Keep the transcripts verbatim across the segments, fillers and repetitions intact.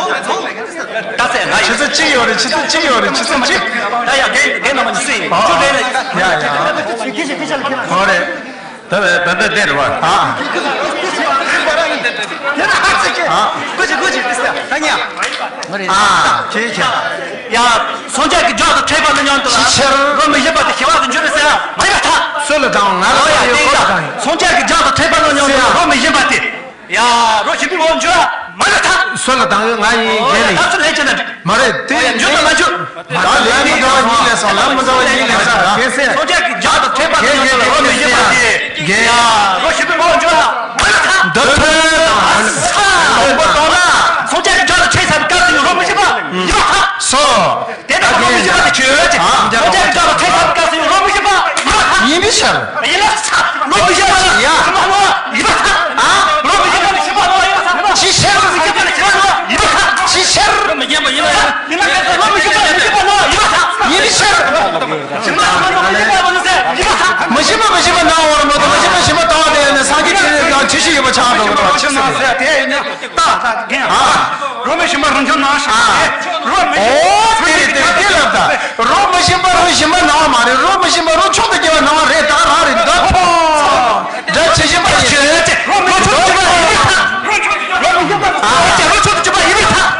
ཚོགས་ཚོགས་ད་ཚེ་ང་ཡི་ཆུ་ཚོད་གཅིག་ཡོད་རེད། ཆུ་ཚོད་གཅིག་ཡོད་རེད། ཆུ་ཚོད་གཅིག་ད་ཡ་རྒན་རྒན་རྣམ་པ་ཉི་ཤུ་ཡིན། ཨ། ཅོ་རེད་རེད། ཡ་ཡ། ཨོ་རེད། ད་བས་ད་ད་དེར་བ། ཨ། ཨ། ཀུ་ཅི་ཀུ་ཅི་ཏི་སྟ་ད་ཉ། ཨ། ཁྱེད་ཁྱེད། ཡ། སངས་རྒྱས་ཀྱི་ལྗགས་དང་འཕྲད་པ་ནི་མཉམ་དུ་ལ། ཅི་ཕྱིར། རོ་མི་བཞིན་པ་དེ་ཞི་བ་དུ་འགྱུར་རེ་ཟེར་ཡ་མ་ཡིན་པར་ཐལ། སུ་ལ་དང་ང་ལ་ཡོད་ཁོ་ལ་དང་། སངས་རྒྱས་ཀྱི་ལྗགས་དང་འཕྲད་པ་ནི་མཉམ་དུ་ལ་རོ་མི་བཞིན་པ་དེ། ཡ། རོ་ཞིམ་པོའི་འོག་འགྱུར་བ་མ་ཡིན་པར་ཐལ། སུ་ལ་དང་ཡོད་ང་ཡིན་རྒན་ལ་ཡིན། ད་སུ་ལས་ཅི་ན། མ་རེད་དེ། འགྱུར་དང་མ་འགྱུར། ད་ལན་མི་འདྲ་བ་གཉིས་ལས་སོང་། ལན་མི་འདྲ་བ་གཉིས་ལས་སོང་ར། རྒན་སེ། སངས་རྒྱས་ཀྱི་ལྗགས་དང་འཕྲད་པ་ནི་མཉམ་དུ་ལ་རོ་མི་བཞིན་པ་དེ། རྒན། ཡ། རོ་ཞིམ་པོའི་འོག་འགྱུར་བ་མ་ཡིན་པར་ཐལ། འདི་ཐོས་དང་། ཨ་ས། ལོངས་པ་དང་ན། སངས་རྒྱས་ཀྱི་ལྗགས་དང་འཕྲད་ཚར་བའི་སྐབས་སུ་ཡང་རོ་མི་བཞིན་པ་ཡིན་པར་ཐལ། སོ། དེ་ལྟར་རོ་མི་བཞིན་པ་དེ་ཁྱོད་ཀྱི། ཨ། སངས་རྒྱས་ཀྱི་ལྗགས་དང་འཕྲད་ཚར་བའི་སྐབས་སུ་ཡང་རོ་མི་བཞིན་པ་ཡིན་པར་ཐལ། ཡིན་པའི་ཕྱིར། ཡིན་ལ། རོ་མི་བཞིན་པ་ཡ། ཞིམ་པ་ནོར་བ་ཡིན་པར་ཐལ། ཨ། རོ་མི་བཞིན་པ་ཞིམ་པ་ནོར་བ་ཡིན་པར་ཐལ། ཅི་ཕྱིར། རོ་མི་བཞིན་པ་ཞིམ་པ་ནོར་བ་ཡིན་པར་ཐལ། ཅི་ཕྱིར། རོ་མི་བཞིན་པ་ཡིན་ལ་ཡིན་ལ་ཡིན་ལ་རོ་མི་བཞིན་པ་ཞིམ་པ་ནོར་བ་ཡིན་པར་ཐལ། ཡིན་པའི་ཕྱིར། ཞིམ་པ་ཞིམ་པ་ནོར་བ་ཡིན་པར་ཐལ། མི་ཞིམ་པ་མི་ཞིམ་པ་ནོར་བ་མ་གཏོགས་མི་ཞིམ་པ་ཞིམ་པ་ལྟ་བ་དེ་ནི་སངས་རྒྱས་ཆོས་དང་ཆོས་ཤིག་ཡོད་པ་ཆགས་འགྲོ་གི་རེད་བ། ཆི་ཟེར་ན། ད་ད་རྒན། ཨ། རོ་མི་ཞིམ་པ་རང་ཁྱོད་ནང་ཞིག་ཨ། རོ་མི་ཞིམ་པ་ཨོ་དེ་རེད་དེ་རེད། དེ་ལབ་ད། རོ་མི་ཞིམ་པ་རོ་ཞིམ་པ་ནང་བ་མ་རེད། རོ་མི་ཞིམ་པ་རོ་མཆོག་ཏུ་གྱུར་པ་ནང་བ་རེད། ད་རང་རེད་འདོད་ཕོ། འདྲ་ཆེ་ཞིམ་པ་ཞིག་རོ་མཆོག་ཏུ་གྱུར་པ་ཡིན་པར་ཐལ། རོ་མི་ཞིམ་པ་ཨ། རོ་མཆོག་ཏུ་གྱུར་པ་ཡིན་པར་ཐལ།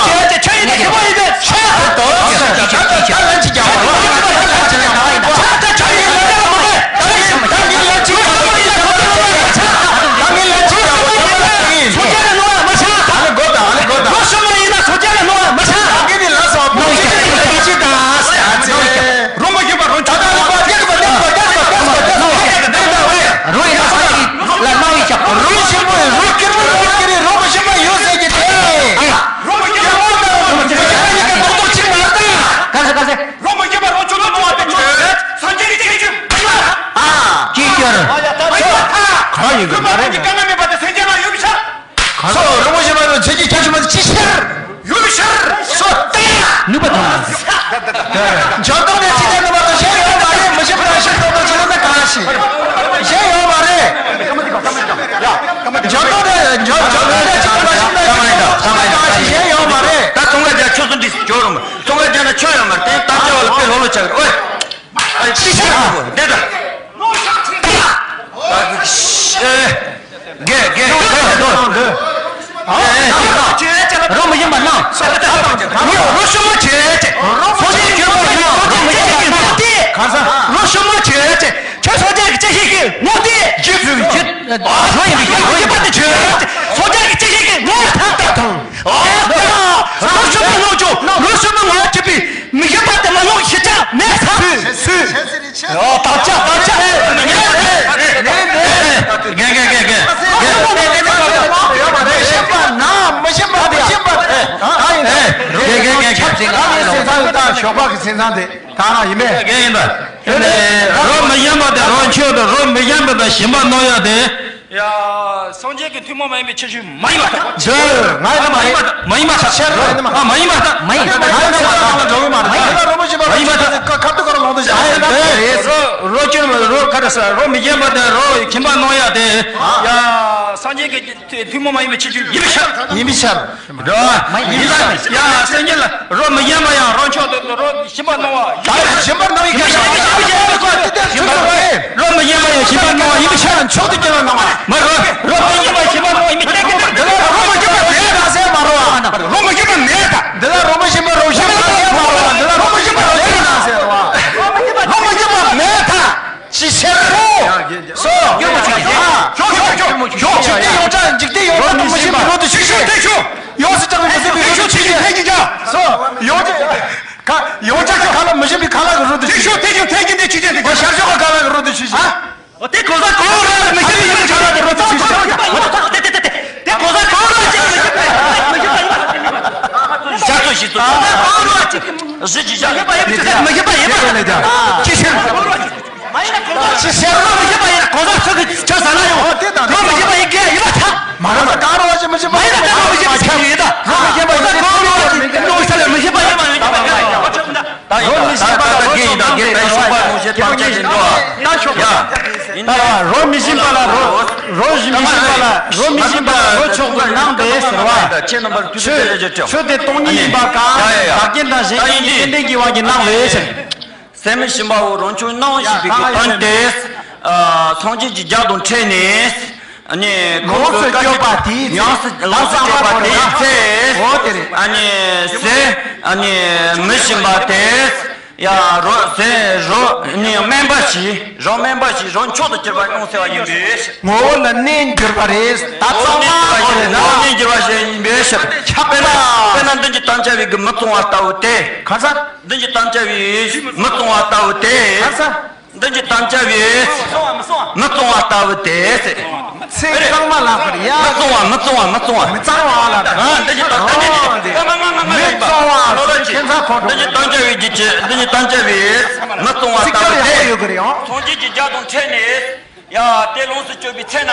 ཁྱོད་ཡིན་ན་ཁྱོད་ཡིན་ན་ཁྱོད་ཡིན་ན། རོ་མ་ཤི་བ་རོ་ཆུ་ལོ་ནོ་བ་དེ་ཆུ་ཟེར། སངས་རྒྱས་ཀྱི་ཁྱེད་ཀྱི་ཨ། ག་རེ་ཡིན་གྱི་མ་རེད། ཀྱི་དཀའ་ངལ་མེད་པ་དེ་སེམས་ཅན་ལ་ཡོད་པའི་ཕྱིར། སོ་རོ་མ་ཤི་བ་རོ་ཆུ་ཀྱི་ཁྱད་ཆུ་མ་ཅི་ཕྱིར། ཡོད་པའི་ཕྱིར། སོ་ཏེ། ནུས་པ་ཐོན་ན། འཇོན་ཐང་ནས་ཅི་ལྟར་ནུས་པ་དང་གཞན་ཡོད་མ་རེད། མི་ཤི་བ་རང་ཤི་ཐོག་ཏུ་ཆུ་ལོ་ན་གང་ཤི། གཞན་ཡོད་མ་རེད། འཇོན་ཐང་ནས་འཇོན་འཇོན་ཐང་ནས་ཅི་ལྟར་མ་ཤི་ན་ཤི་ཐོག་ཏུ་གང་ཤི། གཞན་ཡོད་མ་རེད། ད་ཚོང་ཁང་རྒྱག་ཆུ་སུ་འདི་སུ་འཇོག་རུང་། ཚོང་ཁང་རྒྱག་ན་ཆོ་ཡོད་མ་རེད། དེ་ད་ལྟ་བ་ལ་དཔེ་ལྷོ་ལྷོ་ཆགས་རེད། ཨོའི། ཨ་ཅི་ཤ་ཁོ་འདི་ད། ད་ཤེ། རྒན་རྒན་རྒན་རྒན། རོ་མི་ཡིན་པ་གནང་། རོ་ཞིམ་པོ་བྱེད་ཅེས། ཚོགས་ཆེན་གྱི་བར་གནང་། རོ་མི་ཡིན་པ་གནང་། གང་ཟག་རོ་ཞིམ་པོ་བྱེད་ཅེས། ཁྱོད་ཚོགས་ཆེན་གྱི་སྤྱི་ཞིག་གི་ངོ་དེ་ཡིད་ཚུལ་ཡིད། རོ་ཡིན་པའི་ཡིད་ཡིན་པ་དེ་བྱེད་ཅེས། ཚོགས་ཆེན་གྱི་སྤྱི་ཞིག་གི་ངོ་ཐག་ཐག་ཐང་། རོ་ཞིམ་པོ་ངོ་ཅོ། རོ་ཞིམ་པོ་ངོ་ཅི་པའི་མི་ཡིན་པ་དེ་མ་ལོག་ཤི་ཆ་མེད་ས། ཡོ། དག་ཆ་དག་ཆ། རྒན་རྒན་རྒན་རྒན། མི་ཤེས་པ་ན་མི་ཤེས་པ་མི་ཤེས་པ་རེད། ད་ཡིན་ད། རྒན་རྒན་རྒན་ཁྱབ་ཅིག་ད་ནི་སེམས་ཚང་ད་ཞོགས་པ་གི་སེམས་ཚང་དེ་ད་ན་ཡིན་པས། རྒན་ཡིན་པ། རོ་མི་ཡིན་པ་དེ་རོ་མཆོག་དེ་རོ་མི་ཡིན་པ་དང་ཞིམ་པ་གནང་ཡ་དེ། ཡ། སངས་རྒྱས་ཀྱི་ཐུན་མོང་མ་ཡིན་པའི་ཁྱད་ཆོས་མ་ཡིན་པ་དང་། འདི་ང་ཡིན་ན་མ་ཡིན་པ་དང་། མ་ཡིན་པ་དང་། ཤེར་རོ་ཡིན་ན་མ། ཨ། མ་ཡིན་པ་དང་། མ་ཡིན་པ་དང་། ང་ཡིན་ན་མ་ཡིན་པ་དང་། འགྲོ་གི་མ་རེད། མ་ཡིན་པ་དང་། ཁ་ཁ་ཐུག་ག་ར་ལོང་དུ་བཞག་ཨ། ཡིན་ད། རོ་རོ་ཅུང་རོ་ག་རེ་ཟ་རོ་མི་ཡིན་པ་དང་རོ་ཁྱིམ་པ་གནང་ཡ་དེ། ཡ། སངས་རྒྱས་ཀྱི་ཐུན་མོང་མ་ཡིན་པའི་ཁྱད་ཆོས་ཡིན་པའི་ཕྱིར། ཡིན་པའི་ཕྱིར། འགྲོ་བ། ཡིན་ལ། ཡ། སེམས་ཉིད་ལ་རོ་མི་ཡིན་པ་ཡང་རོ་མཆོག་ཏུ་རོ་ཞིམ་པ་གནང་བ། ད་ཞིམ་པར་གནང་བའི་སྐད་ཆ། རོ་མི་ཡིན་པ་ཡང་ཞིམ་པར་གནང་བ་ཡིན་པའི་ཕྱིར། མཆོག་ཏུ་གྱུར་པ་གནང་བ། མ་རོ། རོ་མི་ཡིན་པ་ཞིམ་པར་གནང་བ་ཡིན་པའི་ཕྱིར། འདི་ལ་རོ་མི་ཡིན་པ་མེད་ད་ཟེར་མ་རོ། རོ་མི་ཡིན་པ་མེད་ད། འདི་ལ་རོ་མི་ཡིན་པ་རོ་ཞིམ་པར་ཟེར་མ་རོ། འདི་ལ་རོ་མི་ཡིན་པ་མེད་ད་ཟེར་རོ། རོ་མི་ཡིན་པ་མེད་ད། ཅི་ཟེར་རོ། སོ། ཞོག་ཞོག་ཞོག་ཞོག་ཞོག་ཞོག་འཇིག་རྟེན་ཡོངས་གྲགས་འཇིག་རྟེན་ཡོངས་གྲགས་དང་མི་ཤེས་པའི་རོ་དེ་ཆུ་ཤོག་ཐེ་ཆུ། ཡོངས་སུ་གྲགས་པའི་མི་ཤེས་པའི་རོ་དེ་ཆུ་ཤོག་ཐེ་ཆུ་ཆུ། སོ། ཡོངས་གྲགས་ཁ་ལ་མི་ཤེས་པའི་ཁ་ལག་གི་རོ་དེ་ཆུ་ཤོག་ཐེ་ཆུ་ཐེ་ཆུ་ཐེ་ཆུ་ཐེ་ཆུ། ཤར་ཕྱོགས་ཀྱི་ཁ་ལག་གི་རོ་དེ་ཆུ་ཤོག་ཨ། དེ་གོ་ས་གོ་ར་མི་ཤེས་པའི་ཁ་ལག་གི་རོ་དེ་ཆུ་ཤོག་དེ་དེ་དེ་དེ་གོ་ས་གོ་ར་ཅིག་མི་ཤེས་པའི་མི་ཤེས་པ་ཡིན་པ། ཞག་ཚོ་ཞིག་ཚོ། གོ་ར་ཅིག་གཞི་ཅི་བཞག་མི་ཤེས་པ་ཡིན་པ། ཅི་ཤེས། ཅི་ཤེས་རོ་མི་ཤེས་པ་ཡིན། གོ་ས་ཚོད་ཀྱི་ཆ་ཟ་ན་ཡོང་། རོ་མི་ཤེས་པ་ཡིན་གལ་ཡིན་པ་ཐག་མ་རེད། ད་ག་རོ་ཅིག་མི་ཤེས་པ་ཡིན་པ་ཡིན་ད། རོ་མི་ཤེས་པ་ཡིན་པ་ཡིན་པ་ཡིན་པ། ད་ཡིན་ད། ད་ད་ད་གེ་ཡིན་ད། གེ་ད་ཡོང་པ་མོ་ཞེས་ད་ཞོགས་པ་མོ་ཞེས་ད་ཆ་ཅན་འགྲོ། ད་ཞོགས་པ། ཡ། ཡིན་ད། རོ་མི་ཤེས་པ་ལ་རོ། རོ་མི་ཤེས་པ་ལ་རོ་མི་ཤེས་པ་ལ་རོ་མཆོག་ཏུ་སྣང་སྟེ་ཟེར་བ། ཆོས་དེ་སྟོང་ཉིད་ཡིན་པ་གང་། ཡ་ཡ་ཡ། བདག་རྐྱེན་དང་གཞན་རྐྱེན་གྱི་རྟེན་འབྲེལ་གྱི་དབང་གིས་སྣང་བས་ཟེར། སེམས་ཞིམ་པའོ་རོ་མཆོག་སྣང་ཞེས་པའི་གི་དོན་ཏེ། སངས་རྒྱས་ཀྱི་རྒྱ་དང་ཕྲད་ནས། ཨ་ནི་ལོངས་སུ་སྤྱོད་པ་དེའི་ཚེ། ཡོངས་སུ་ལོངས་སུ་སྤྱོད་པ་དེའི་ཚེ། འོ་དེ་རེད། ཨ་ནི་ཟས། ཨ་ནི་མི་ཞིམ་པ་དེ། ཡ་རོ་ཟས་རོ་ནི་སྨན་པ་ཞིག་རོ་སྨན་པ་ཞིག་རོ་མཆོག་ཏུ་གྱུར་པ་སྣང་ཟེར་བ་ཡིན་པས། ངོ་བོ་ལ་གནས་གྱུར་པ་རེད། ད་ངོ་བོ་གནས་གྱུར་པ་ཞིག་ངོ་བོ་གནས་གྱུར་པ་ཞིག་ཡིན་པས་ཤག་ཁྱབ་པ། དཔེར་ན་དཔེར་ན་མདུན་གྱི་དམ་བཅའ་བའི་གི་མི་གཙང་བ་ལྟ་བུ་དེ། ག་ས། མདུན་གྱི་དམ་བཅའ་བའི་མི་གཙང་བ་ལྟ་བུ་དེ། ག་ས། མདུན་གྱི་དམ་བཅའ་བའི་མི་གཙང་བ་ལྟ་བུ་དེ། ཚིག་གཙང་མ་ལགས་པར་ཡ། མི་གཙང་བ་མི་གཙང་བ་མི་གཙང་བ། མི་གཙང་བ་ལ། ཨ། མདུན་གྱི་དམ་བཅའ་བའི་མི་གཙང་བ་ཁྱེད་ཚ་ཁོང་ཁྲོ། མདུན་གྱི་དམ་བཅའ་བའི་རྒྱུད་ཀྱི་མདུན་གྱི་དམ་བཅའ་བའི་མི་གཙང་བ་ལྟ་བུ་དེ། ཚིག་ཡག་པོ་ཡོད་གི་རེད་ཨང་། སངས་རྒྱས་ཀྱི་རྒྱ་དང་ཕྲད་ནས། ཡ། དེ་ལོངས་སུ་སྤྱོད་པའི་ཚེ་ན།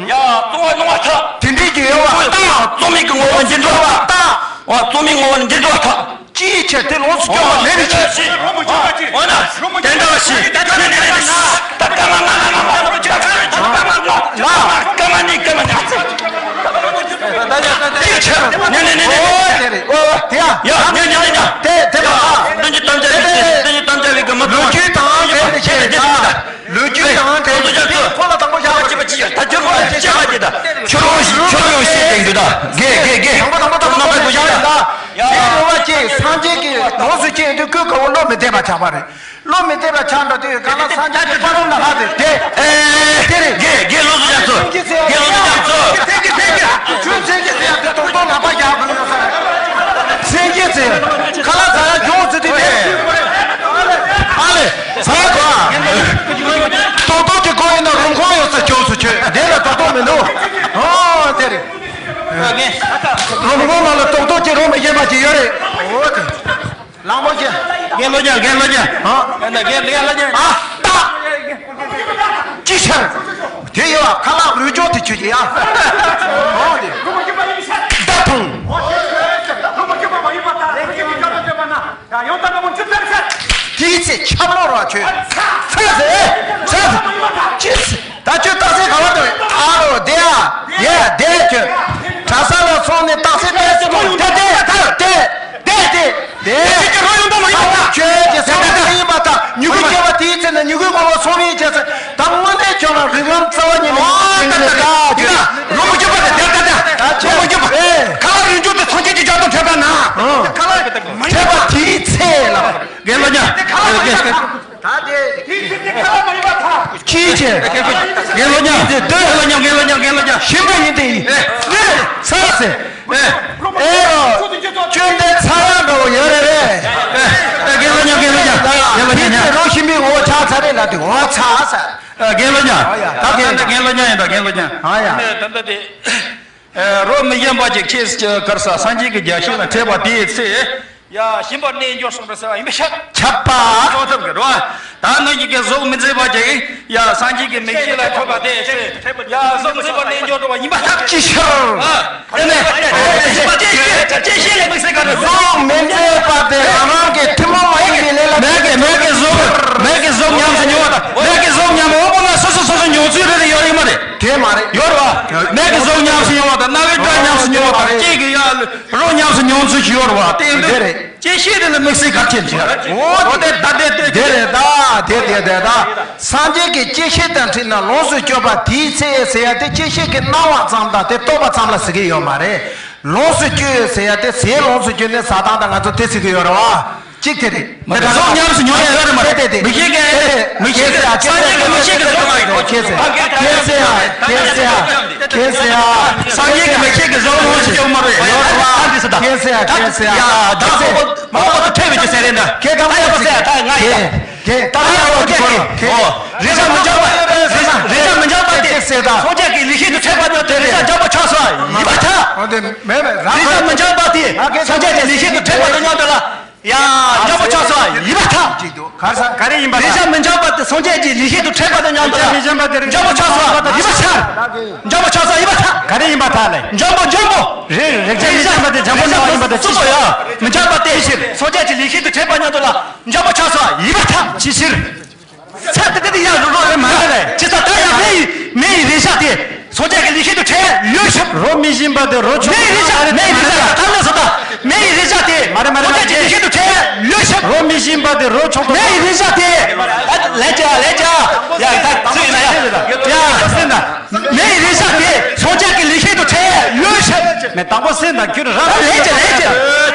ཡ། གཙང་བ་སྣང་བ་ཐག་དེ་འདྲའི་གི་ཡོད་བ། ད་གཙང་མའི་གི་ངོ་བོ་འཛིན་གྲོལ་བ། ད། འོ། གཙང་མའི་ངོ་བོ་འཛིན་གྲོལ་བ་ཐག་ཅིའི་ཕྱིར་དེ་ལོངས་སུ་སྤྱོད་པ་མེད་པའི་ཕྱིར། འོ་ན། དེ་འདྲ་བ་ཞིག་ད་ཀ་མ་ང་ང་ང་ང་ང་ང་ང་ང་ང་ཀ་མ་ནི་ཀ་མ་ནི། ཅིའི་ཕྱིར། ནི་ནི་ནི་ནི། འོ་དེ་རེད། འོ་དེ་ཡ། ཡ། ནི་ནི་ནི་ནི། དེ་དེ་ལ། མདུན་གྱི་དམ་བཅའ་བའི་མདུན་གྱི་དམ་བཅའ་བའི་གི་མི་ལོ་གསུམ་དང་དེ་ནི་ཆེ་ད། ལོ་རྒྱུས་དང་དེ་ཚོ་ཁོ་ལ་དང་པོ་བཞག་པ་ཅི་པ་ཅི་ཡ་ད་ཁྱོད་རང་ལ་བཤད་པ་ཅི་ད། ཁྱོད་རང་ཞིག་ཁྱོད་རང་བཤད་དེ་འདུག་ད། དགེ་དགེ་དགེ། དང་པོ་དང་པོ་དང་པོ་དང་པོ་བཞག་ད། དེ་རེ་བ་ཅེ་སངས་རྒྱས་ཀྱི་ལོངས་སུ་སྤྱད་དུས་ཀུན་དགའ་བོ་བློ་མི་བདེ་བ་ཆགས་པ་རེད། བློ་མི་བདེ་བ་ཆགས་འགྲོ་དུས་གང་ལ་སངས་རྒྱས་ཀྱི་བར་རུང་ལ་ཧ་དེ་དེ། ཨེ། དེ་རེད། དགེ་དགེ་བློ་གསོ་རྒྱ་མཚོ། དགེ་བློ་གསོ་རྒྱ་མཚོ། ཆོས་མཚན་གྱི་ཚེ་ཡང་དེ་དོག་དོག་ལ་པ་རྒྱག་དགོས་ཡོད་ས་རེད། མཚན་གྱི་ཚེ་ཁ་ལག་ཟ་ཡ་མགྱོགས་ཚེ་དུས་དེ། ཨ་ལེ། ཟ་ག་དོག་དོག་གི་གོ་ཡིན་ན་རུམ་ཁོང་ཡོད་ས་ཁྱོད་སུ་ཁྱོད་འདི་ལ་དོག་དོག་མི་འདུག་ཨོ་དེ་རེད། རུམ་ཁོང་ནང་ལ་དོག་དོག་གི་རུམ་མི་ཡིན་པ་ཅིག་ཡོད་རེད། ཨོ་དེ། ལང་མོ་ཅན། རྒན་ལོ་ཅན། རྒན་ལོ་ཅན། ཧ། རྒན་རྒན་ལོ་ཅན། ཨ། ཏ། ཅི་ཕྱིར། དེ་ཡོད་བ་ཁ་ལག་རུལ་ཅོག་དེ་ཁྱོད་ཀྱི་ཡ། ཨོ་དེ། ད་ཐུང་། དེའི་ཚེ་ཁྱབ་ལོ་ར་ཁྱོད། ཚ་ཚེ། ཚ་ཚེ། ཅི་ཚེ། ད་ཁྱོད་རྟགས་གསལ་ག་བར་འདུག་ཨ་རོ་དེ་ཨ། ཡ་དེ་ཁྱོད། གྲྭ་ས་ལ་སོང་ནས་རྟགས་གསལ་དེ་སོང་དེ་དེ་དེ་དེ་དེ་དེ། ཁྱོད་ཀྱི་རོ་ཡོང་ད་མ་ཡིན་པ་ད། ཁྱོད་ཀྱི་སེམས་ཁ་མ་ཡིན་པ་ད། མྱུ་གུ་སྐྱེ་བ་དེའི་ཚེ་ན་མྱུ་གུའི་ངོ་བོ་སོང་བའི་རྗེས་སུ་ད་དངོས་གནས་ཁྱོད་ལ་རིགས་ལམ་རྩ་བ་ཉིད་ནས་ཨོ་ད་ ད་ད་རོ་མི་སྐྱོབ་པ་དེ་དེ་ད་ད་རོ་མི་སྐྱོབ་པ། ཁ་ལག་རིན་འབྱུང་དེ་སངས་རྒྱས་ཀྱི་ལྗགས་དང་འཕྲད་པ་ན། འཕྲད་པ་དེའི་ཚེ་ལ། དགེ་སློང་ཉ། ཅིའི་ཕྱིར། དགེ་སློང་ཉ། དགེ་སློང་ཉ། དགེ་སློང་ཉ། དགེ་སློང་ཉ། དགེ་སློང་ཉ། ཞིམ་པ་ཡིན་ཏེ། ཨེ་རོ། སྐྱོན་དེ་ཚ་བ་འདྲ་བོ་ཡོད་རེད་རེད། དགེ་སློང་ཉ། དགེ་སློང་ཉ། དགེ་སློང་ཉ། དེ་ཚེ་རོ་ཞིམ་པའི་ངོ་བོ་ཆགས་ཚར་རེད་ལབ་དུས་འོ་ཚ་ས། དགེ་སློང་ཉ། ད་དེ་དགེ་སློང་ཉ་ཡིན་ད་དགེ་སློང་ཉ། ཨ་ཡ། ད་ལྟ་དེ། རོ་མི་ཞིམ་པ་ཅིག་ཁྱེད་ཀྱི་གར་ས་སངས་རྒྱས་ཀྱི་རྒྱལ་སྲིད་ལ་འཕྲད་པ་དེའི་ཚེ། ཡ་ཞིམ་པར་གནས་འགྱུར་གསུངས་པར་ཟེར་བ་ཡིན་པས་ཤག་ཆགས་པ། ཅོག་ཐབས་ཀྱི་རོ། ད་ནི་ཡི་གེ་གཟུགས་མི་མཛེས་པ་ཅིག་ཡ་སངས་རྒྱས་ཀྱི་མིག་ཤེས་ལ་ཐོབ་པ་དེ་ཚེ། ཡ་གཟུགས་མི་མཛེས་པར་གནས་འགྱུར་འགྲོ་བ་ཡིན་པ་ཤག་ཅི་ཕྱིར། ཨ་ནི། ཅི་ཤེས་ལས་མི་ཟེར་ག་རེ། གཟུགས་མི་མཛེས་པ་དེ་རང་རང་གི་ཐུན་མོང་མ་ཡིན་པའི་ལས་ལ། མིག་གིས་མིག་གིས་གཟུགས། མིག་གིས་གཟུགས་ཉམས་སུ་མྱོང་བ་དང་། མིག་གིས་གཟུགས་ཉམས་པ་དངོས་པོ་ལ་སོ་སོ་སོ་སོ་མྱོང་ཚུལ་རེ་རེ་ཡོད་རེད་མ་རེད། དེ་མ་རེད། ཡོད་རེད་བ། མིག་གིས་གཟུགས་ཉམས་སུ་མྱོང་བ་དང་རྣ་བས་སྒྲ་ཉམས་སུ་མྱོང་བ་དང་ལྕེ་གིས་ཡ་རོ་ཉམས་སུ་མྱོང་ཚུལ་ཞིག་ཡོད་རེད་བ། དེ་ཡིན་དུས་དེ་རེད། ཅི་ཤེས་དེ་ལ་དམིགས་བསལ་གལ་ཆེན་ཞིག་རེད། འོ་དེ་ད་དེ་དེ་དེ་རེད་ད། དེ་དེ་དེ་ད། སངས་རྒྱས་ཀྱི་ཅི་ཤེས་དང་འཕྲད་ན་ལོངས་སུ་སྤྱོད་པ་དེའི་ཚེ་ཟེར་ཡ་དེ་ཅི་ཤེས་ཀྱི་སྣང་བ་ཙམ་དང་དེ་རྟོགས་པ་ཙམ་ལ་ཟེར་གི་ཡོད་མ་རེད། ལོངས་སུ་སྤྱོད་ཟེར་ཡ་དེ་ཟས་ལོངས་སུ་སྤྱོད་ནས་ཟ་སྟངས་དང་ང་ཚོ་དེ་ཟེར་གི་ཡོད་རེད་བ། གཅིག་དེ་རེད། མི་གཟུགས་ཉམས་སུ་མྱོང་ཡ་ཡོད་རེད་མ་རེད། དེ་དེ་མི་ཤེས་མཁན་དེ་མི་ཤེས་མཁན་སངས་རྒྱས་ཀྱི་མི་ཤེས་མཁན་ཟེར་མ་ཡོད། ཁྱེད་ཚེ་ཁྱེད་ཚེ་ཡ་ཁྱེད་ཚེ་ཡ་ཁྱེད་ཚེ་ཡ། སངས་རྒྱས་ཀྱི་མི་ཤེས་ཀྱི་གཟུགས་ལོངས་སུ་སྤྱོད་མ་རེད། ཡོད་རེད་བ། ཁྱེད་ཚེ་ཡ་ཁྱེད་ཚེ་ཡ། ད་ཁོ་མ་ཁོ་ཐེ་བའི་ཅི་ཟེར་རེད་འདྲ། ཁྱེད་ད་ཡ་ཁྱེད་ད་ང་ཡི་ད། ཁྱེད་ད་ཡ་ཁྱེད་ཁྱེད། རེ་ཆ་མི་འཇོག་པ། རེ་ཆ་མི་འཇོག་པ་དེ་ཁྱེད་ཚེ་ད། སངས་རྒྱས་ཀྱི་ལུས་ཤིན་ཏུ་ཕྲད་པ་ནི་དེ་རེ་ཆ་འཇོག་པ་ཆགས་སོ་ཡིན་པ་ཐལ། འོ་དེ་མེད་མེད་རང་རེ་ཆ་མི་འཇོག་པ་དེ་སངས་རྒྱས་ཀྱི་ལུས་ཤིན་ཏུ་ཕྲད་པ་དང་མཉམ་དུ་ལ། ཡ། འཇོག་པ་ཆགས་སོ་ཡིན་པ་ཐལ། ག་རེ་ཡིན་པ། རེ་ཆ་མི་འཇོག་པ་དེ་སངས་རྒྱས་ཀྱི་ལུས་ཤིན་ཏུ་ཕྲད་པ་དང་མཉམ་དུ་ལ། མི་འཇོག་པ་དེ་རེ་འཇོག་པ་ཆགས་སོ་ཡིན་པ་ཐལ། འཇོག་པ་ཆགས་སོ་ཡིན་པ་ཐལ། ག་རེ་ཡིན་པ་ཐལ་ལེ། འཇོག་པ་འཇོག་པོ། རེ་རེ་ཆ་མི་འཇོག་པ་དེ་འཇོག་པ་ཡིན་པ་དེ་ཅི་ཞིག་མི་འཇོག་པ་དེ་ཕྱིར་སངས་རྒྱས་ཀྱི་ལུས་ཤིན་ཏུ་ཕྲད་པ་མཉམ་དུ་ལ། འཇོག་པ་ཆགས་སོ་ཡིན་པ་ཐལ། ཅི་ཕྱིར། ཚ་དེ་དེ་དེ་ཡང་རོ་རོ་རེ་མ་རེད། ཅི་ས་ད་ཡང་མེ་ཡི་མེ་ཡི་རེ་ཆ་དེ་སངས་རྒྱས་ཀྱི་ལུས་ཤིན་ཏུ་ཕྲད་ཡོད་ཤག་རོ་མི་ཞིམ་པ་དེ་རོ་ཆོག་མེ་ཡི་རེ་ཆ་མེ་ཡི་རེ་ཆ་ད་ལ་སོ་ད་མེ་ཡི་རེ་ཆ་དེ་མ་རེད་མ་རེད་སངས་རྒྱས་ཀྱི་ལུས་ཤིན་ཏུ་ཕྲད་ཡོད་ཤག་རོ་མི་ཞིམ་པ་དེ་རོ་ཆོག་མེ་ཡི་རེ་ཆ་དེ་ལས་ཀྱ་ལས་ཀྱ་ཡ་ད་ཚུལ་ཡིན་ན་ཡ་ཡ་སེམས་ན་མེ་ཡི་རེ་ཆ་དེ་སངས་རྒྱས་ཀྱི་ལུས་ཤིན་ཏུ་ཕྲད་ཡོད་ཤག་མེ་དང་པོ་སེམས་ན་ཁྱོད་རང་ལས་ཀྱ་ལས་ཀྱ་